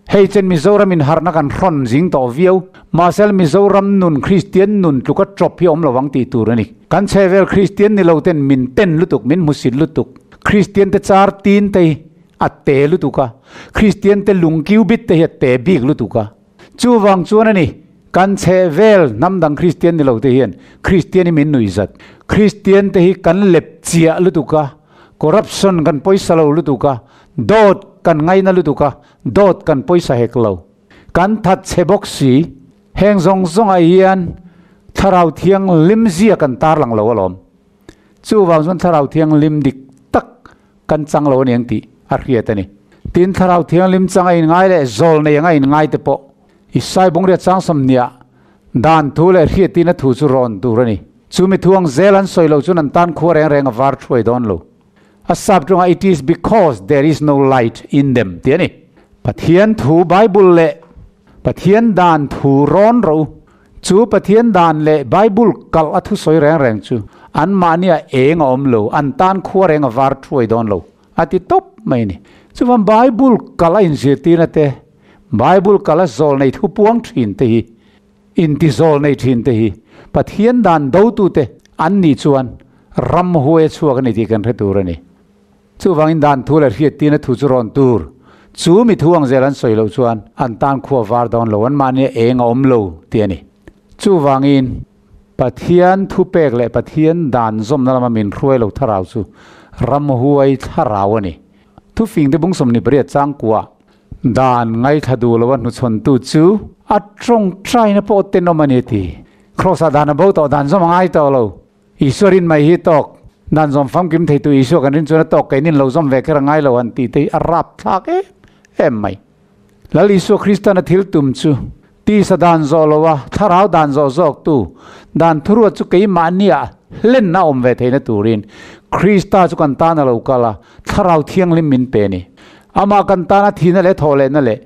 Hei chen Mizoram in harhna kan hrawn zing tawh viau. Mahse Mizoram nun Kristian nun tluka tawp hi awm lo ang tih tur a ni. Kan chhehvel Kristian ni lo ten min ten lutuk, min hmusit lutuk. Kristian te char tin te hi a te lutuk a, Kristian te lung kiu bit te hi a te bik lutuk a. Chuvang chuan a ni, kan chhehvel hnam dang Kristian ni lo te hian Kristian hi min nuih zat. Kristian te hi kan lep chiah lutuk a, corruption kan pawisa lo lutuk a, dawt kan ngaina lutuk a, dawt kan pawisa hek lo. Kan that chhe bawk si. Heng zawng zawngah hian Thlarau Thianghlim zia kan tarlang lo alawm. Chuvang chuan Thlarau Thianghlim dik tak kan chang lo a ni ang tih a hriat a ni. Tin, Thlarau Thianghlim chang a inngai leh zawl nei anga inngai te pawh Isai Bungriat chang sawmhniah dan thu leh hriattina thu chu rawn tur a ni. Chu mi thu ang zel an sawi lo chuan an tan khua reng reng a var thuai dawn lo. A sap tawngah It is because there is no light in them tih a ni. Pathian thu Bible leh Pathian dan thu rawn ro Chu Pathian dan leh Bible kalh a thusawi reng reng chu anmahnia eng a awm lo, an tan khua reng a var thuai dawn lo, a ti tawp mai a ni. Chuvan Bible kalh a inzirtirna te, Bible kalh a zawl nei thu puang thin te hi, inti zawl nei thin te hi Pathian dan dotute an nih chuan ramhuai a chhuak a ni tih kan hre tur a ni. Chuvangin dan thu leh hriattirna thu chu rawn tur. Chu mi thu ang zel an sawi loh chuan an tan khua var dawn lo, anmahnia eng a awm lo tih a ni. Chuvangin Pathian thupek leh Pathian dan zawmna lama min hruai lo thlarau chu ramhuai thlarau a ni. Thufing te bung 28 changkua dan ngaithla duh loa hnuchhawntu chu a tawngtaina pawh tenawm a ni a ti. Kraws-ah dan a bo tawh, dan zawm a ngai tawh lo. Isua rin mai hi tawk, dan zawm famkim theitu Isua kan rin chuan a tawk keinin lo zawm ve kher a ngai lo han tih te hi a rap thlak em em mai. Lal Isua Kristan a thil tum chu tisa dan zawh lo a, thlarau dan zawh zawk tu, dan thuruat chu keimahnia hlen a awm ve theihna turin Krista chu kan tan a lo kal a, Thlarau Thianghlim min pe a ni. Amah kan tana thihna leh thawhlehna leh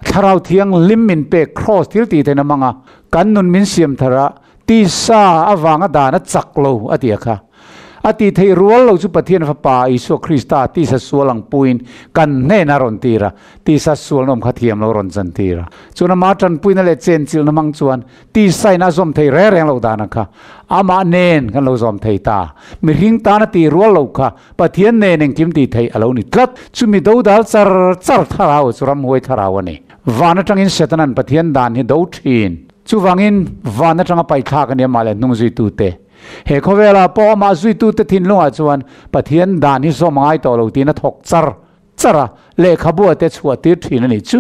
Thlarau Thianghlim min pek Kraws thil tih theihna hmanga kan nun min siam thar a, tisa avanga dan a chak lo a ti a kha. A tih theih rual lo chu Pathian Fapa Isua Krista tisa sual ang puiin kan hnenah a rawn tir a, tisa sualna awm kha thiam lo rawn chan tir a. Chuan amah tanpuina leh chenchilhna hmang chuan Tisain a zawm thei reng reng lo dan a kha. Amah nen kan lo zawm thei ta. Mihring tan a tih rual lo kha Pathian nen engkim tih theih a lo ni tlat. Chumi dodal char char thlarau chu ramhuai thlarau a ni. Van atangin Setanan Pathian dan hi do thin. Chuvangin van atanga paithlak a ni amah leh hnung zuitute. He khawvelah pawh amah zuitute thinlungah chuan Pathian dan hi zawm a ngai tawh lo tiin a thawk char char a, lehkhabu te chhuah tir thin a nih chu.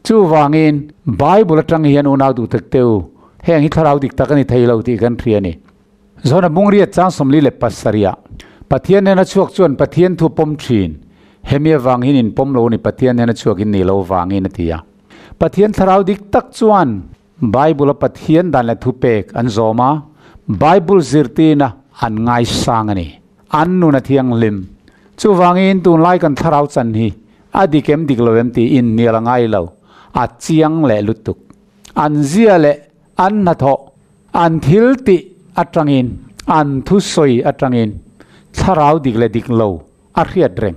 Chuvangin, Bible atang hian unau duh tak te u, heng hi thlarau dik tak a ni thei lo tih kan hria a ni. Zona Bungriat chang 47 ah, Pathian nena chhuak chuan Pathian thu pawm thin, hemi avang hian in pawm lo a ni Pathian nena chhuak in nih lo vangin a ti a. Pathian thlarau dik tak chuan Bible a Pathian dan leh thupek an zawm a, Bible zirtirna an ngaisang a ni. An nun a thianghlim. Chuvangin tunlai kan thlarau chan hi A dik em dik lo em tih inhnial a ngai lo, a chiang leh lutuk. An zia leh an hnathawh, an thil tih atangin, an thusawi atangin thlarau dik leh dik lo a hriat reng.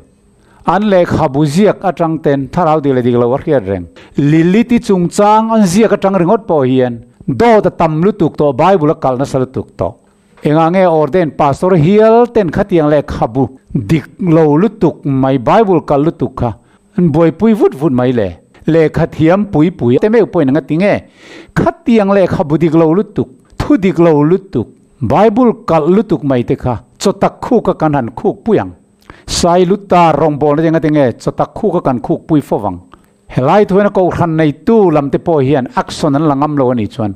An lehkhabu ziak atang ten thlarau dik leh dik lo a hriat reng. Lilith-i chungchang an ziak atang ringawt pawh hian dawt a tam lutuk tawh, Bible a kalh nasa lutuk tawh. Engah nge Ordain Pastor hial ten khatiang lehkhabu dik lo lutuk mai, Bible kal lutuk kha an buaipui vut vut mai le? Lehkha thiam pui pui te meuh pawhin anga ti nge? Khatiang lehkhabu dik lo lutuk, thu dik lo lutuk, Bible kalh lutuk mai te kha chaw tak khuk a kan han khuk pui ang. Sai luta rawngbawlna te anga ti nge chaw tak khuk a kan khuk pui fo vang? Helai thuaina Kohhran neitu lamte pawh hian action an la ngam lo a nih chuan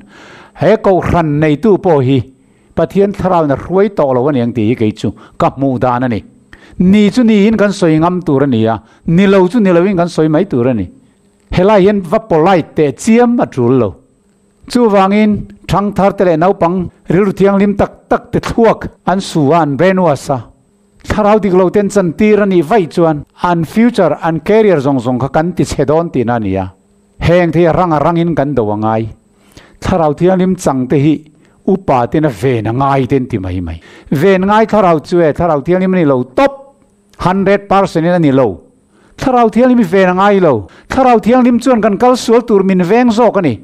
he Kohhran neitu pawh hi Pathian thlarauin a hruai tawh lo a ni ang tih hi kei chu ka hmuh dan a ni. Ni chu niin kan sawi ngam tur a ni a, ni lo chu ni loin kan sawi mai tur a ni. Helai hian va polite teh chiam a tul lo. Chuvangin thangtharte leh naupang rilru thianghlim tak tak te thluak an su a, an brainwash a. Thlarau dik lo ten chantir a nih vaih chuan an future, an career zawng zawng kha kan ti chhe dawn tihna a ni a. Heng thei a rang a rangin kan do a ngai. Thlarau Thianghlim chang te hi Upa ten a ven a ngai te an ti mai mai. Ven ngai thlarau chu e, thlarau thianghlim a ni lo tawp. 100% in a ni lo. Thlarau thianghlim i ven a ngai lo. Thlarau thianghlim chuan kan kal sual tur min veng zawk a ni.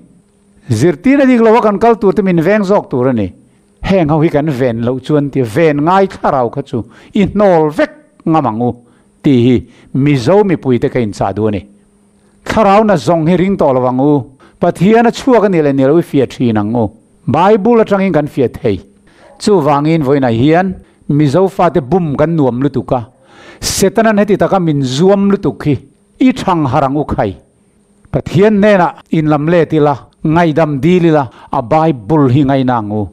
Zirtirna dik lo a kan kal tur te min veng zawk tur a ni. Heng ho hi kan ven loh chuan ti ven ngai thlarau kha chu i hnawl vek ngam ang u tih hi Mizo mipuite ka inchah duh a ni. Thlarau na zawng hi ring tawh lo ang u. Pathian a chhuak a nih leh nih lo i fiah thin ang u. Bible atangin kan fiah thei. Chuvangin vawiinah hian Mizo fate bum kan nuam lutuk a, Setanan heti taka min zuam lutuk hi i thang harh ang u khai. Pathian hnenah inlam let ila, ngaihdam dil ila, a Bible hi ngaina ang u.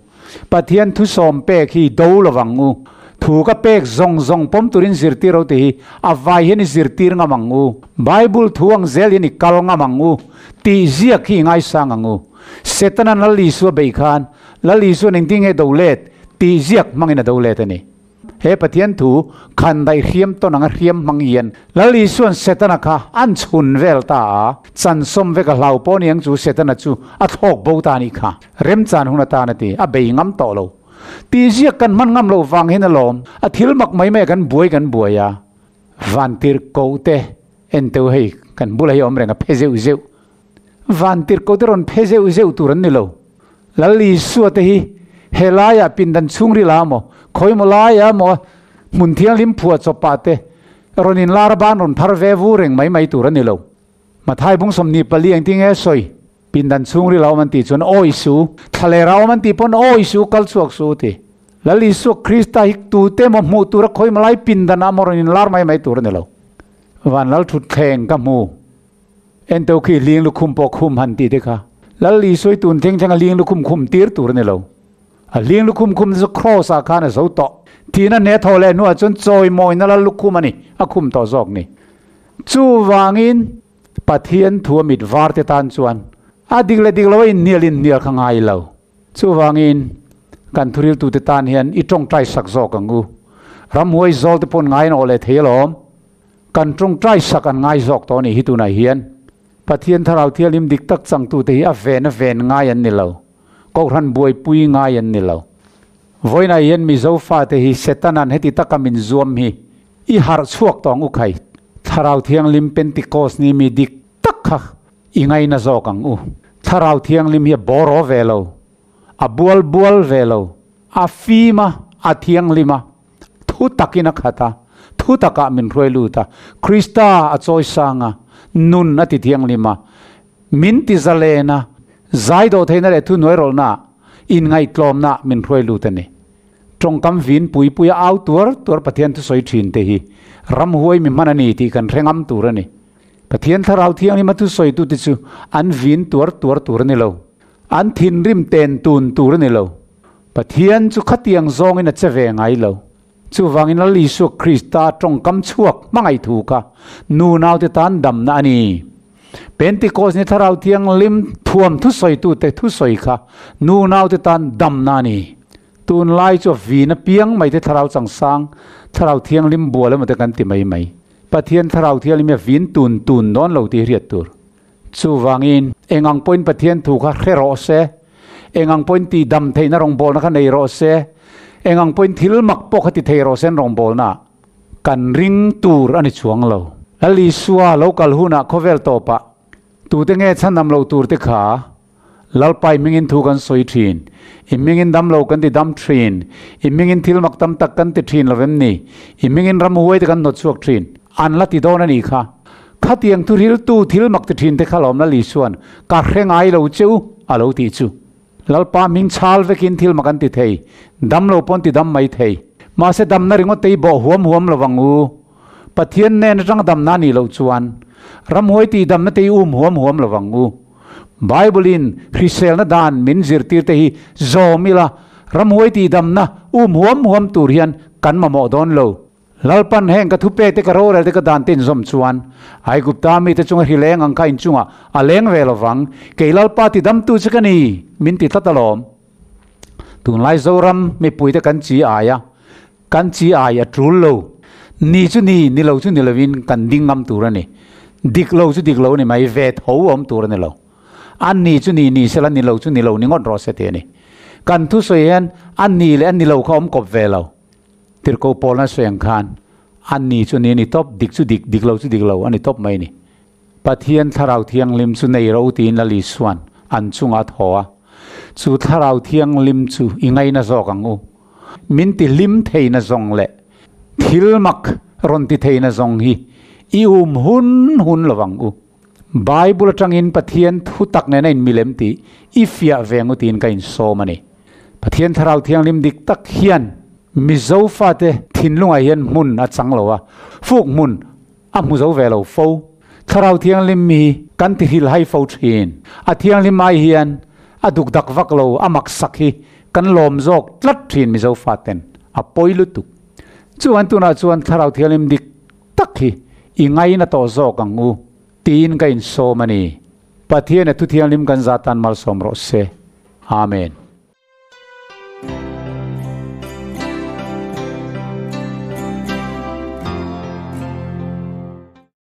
Pathian thusawm pek hi do lo vang u. Thu ka pek zawng zawng pawm turin zirtir ho te hi a vai hian i zirtir ngam ang u. Bible thu ang zel hian i kal ngam ang u tih ziak hi i ngaisang ang u. Setana Lal Isua beih khan Lal Isuan engtin nge do let tih ziak hmangin a do let a ni. He Pathian thu khan daih hriam tawn anga hriam hmang hian Lal Isuan Setana kha an chhun vel ta a, chansawm vek a hlau pawh niang chu Setana chu a thlawk bo ta anih kha. Remchan hun atan a ti, a bei ngam tawh lo. Tih ziak kan hman ngam loh vang hian alawm, a thil mak mai mai a kan buai kan buai a. Vantir koh te en teuh hei kan bulah hi a awm reng a phe zeuh zeuh. Vantir koh te rawn phe zeuh zeuh tur an ni lo. Lal Isua te hi helaiah pindan chhungril ah maw, khawimaw laiah maw hmun thianghlim phuah chawpah te rawn inlar a ban rawn phar ve vu reng mai mai tur a ni lo. Mathai bung 24 engtin nge sawi? Pindan chhungril a awm an tih chuan awi su, thlaler a awm an tih pawn awi su, kal chhuak su ti. Lal Isua Krista hi tute maw hmuh tura khawimaw lai pindan ah maw rawn inlar mai mai tur a ni lo. Van Lal thutthleng ka hmu. Ento khi ling lukhum pawh khum han tih te kha Lal Isua i tun thleng thleng a ling lukhum khum tir tur a ni lo. A ling lukhum khum te chu Kraws ah khan a zo tawh. Thihna hne thaw leh hnuah chuan chawimawina Lal lukhum a ni, a khum tawh zawk ni. Chuvangin Pathian thu a mit var te tan chuan a dik leh dik lo a inhnial inhnial kha ngai lo. Chuvangin kan thuriltu te tan hian i tawngtai sak zawk ang u. Ramhuai zawl te pawn ngai an awh leh thei alawm. Kan tawngtai sak an ngai zawk tawh a nih hi tunah hian Pathian Thlarau Thianghlim dik tak changtute hi a ven a ven ngai an ni lo, Kohhran buaipui ngai an ni lo. Vawiinah hian Mizo fate hi Setana'n heti taka min zuam hi i harh chhuak tawh ang u khai. Thlarau Thianghlim Pentecost ni mi dik tak kha i ngaina zawk ang u. Thlarau Thianghlim hi a bawraw ve lo, a bual bual ve lo, a fim a, a thianghlim a. Thu takin a khat a, thu takah min hruai lut a, Krista a chawi sang a, nun a ti thianghlim a, min ti zalen a, zai dawh theihna leh thuhnuai rawlhna, inngaihtlawmna min hruai lut a ni. Tawngkam vin pui pui a au tuar tuar Pathian thusawi thin te hi ramhuai mi hman a ni tih kan hre ngam tur a ni. Pathian Thlarau Thianghlim a thusawitute chu an vin tuar tuar tur a ni lo. An thinrim ten tun tur a ni lo. Pathian chu khatiang zawngin a che ve ngai lo. Chuvangin Lal Isua Krista tawngkam chhuak hmangaih thu kha nu naute tan damna a ni. Pentecost ni Thlarau Thianghlim thuam thusawitute thusawi kha nu naute tan damna a ni. Tunlai chu a vin apiang mai te Thlarau changsang, Thlarau Thianghlim bual emaw te kan ti mai mai. Pathian Thlarau Thianghlim hi a vin tun tun dawn lo tih hi hriat tur. Chuvangin, eng ang pawhin Pathian thu kha hre rawh se, eng ang pawhin tihdam theihna rawngbawlna kha nei rawh se, eng ang pawhin thil mak pawh kha ti thei rawh se an rawngbawlna kan ring tur a ni chuang lo. Lal Isua lo kal hunah khawvel tawpah tute nge chhandam loh tur te kha Lalpa i hmingin thu kan sawi thin, i hmingin damlo kan ti dam thin, i hmingin thil mak tam tak kan ti thin lo vem ni, i hmingin ram huai te kan hnawt chhuak thin, an la ti dawn a nih kha. Khatiang thuriltu thil mak ti thin te kha lawm Lal Isua'n ka hre ngai lo che u a lo tih chu. Lalpa hming chhal vekin thil mak an ti thei, damlo pawn ti dam mai thei. Mahse damna ringawt te hi bawh huam huam lo vang u. Pathian nen atang damna a nih loh chuan ramhuai tih damna te hi um huam huam lo vang u. Bible in hriselna dan min zirtir te hi zawm ila ramhuai tih damna um huam huam tur hian kan mamawh dawn lo. Lalpan heng ka thupek te ka rorel te ka dan te in zawm chuan Aigupta mite chunga hri leng ang kha in chungah a leng ve lo vang, kei Lalpa ti damtu che ka ni min ti tlat alawm. Tunlai Zoram mipui te kan chi ai a, kan chi ai a tul lo. Ni chu ni, ni lo chu ni lovin kan ding ngam tur a ni. Dik lo chu dik lo a ni mai, ve tho awm tur a ni lo. A ni chu ni ni sela, ni lo chu ni lo ni ngawt rawh se tih a ni. Kan thusawi hian a ni leh a ni lo kha awm kawp ve lo. Tirhkoh Paulna sawi ang khan a ni chu ni a ni tawp, dik chu dik, dik lo chu dik lo a ni tawp mai a ni. Pathian Thlarau Thianghlim chu nei ro tiin Lal Isua'n an chungah a thaw a, chu Thlarau Thianghlim chu i ngaina zawk ang u. Min ti hlim theina zawng leh thil mak rawn ti theina zawng hi i um hun hun lo ang u. Bible atangin Pathian thu tak nena in milem tih i fiah ve ang u tiin ka insawm a ni. Pathian Thlarau Thianghlim dik tak hian Mizo fate thinlungah hian hmun a chang lo a, fuk hmun a hmu zo ve lo fo. Thlarau Thianghlim hi kan ti hrilhai fo thin. A thianghlim ai hian a duk dak vak lo, a mak sak hi kan lawm zawk tlat thin Mizo faten a pawi lutuk. Chuan tunah chuan Thlarau Thianghlim dik tak hi i ngaina tawh zawk ang u tiin ka insawm a ni. Pathian e thu thianghlim kan zah tan malsawm rawh se. Amen.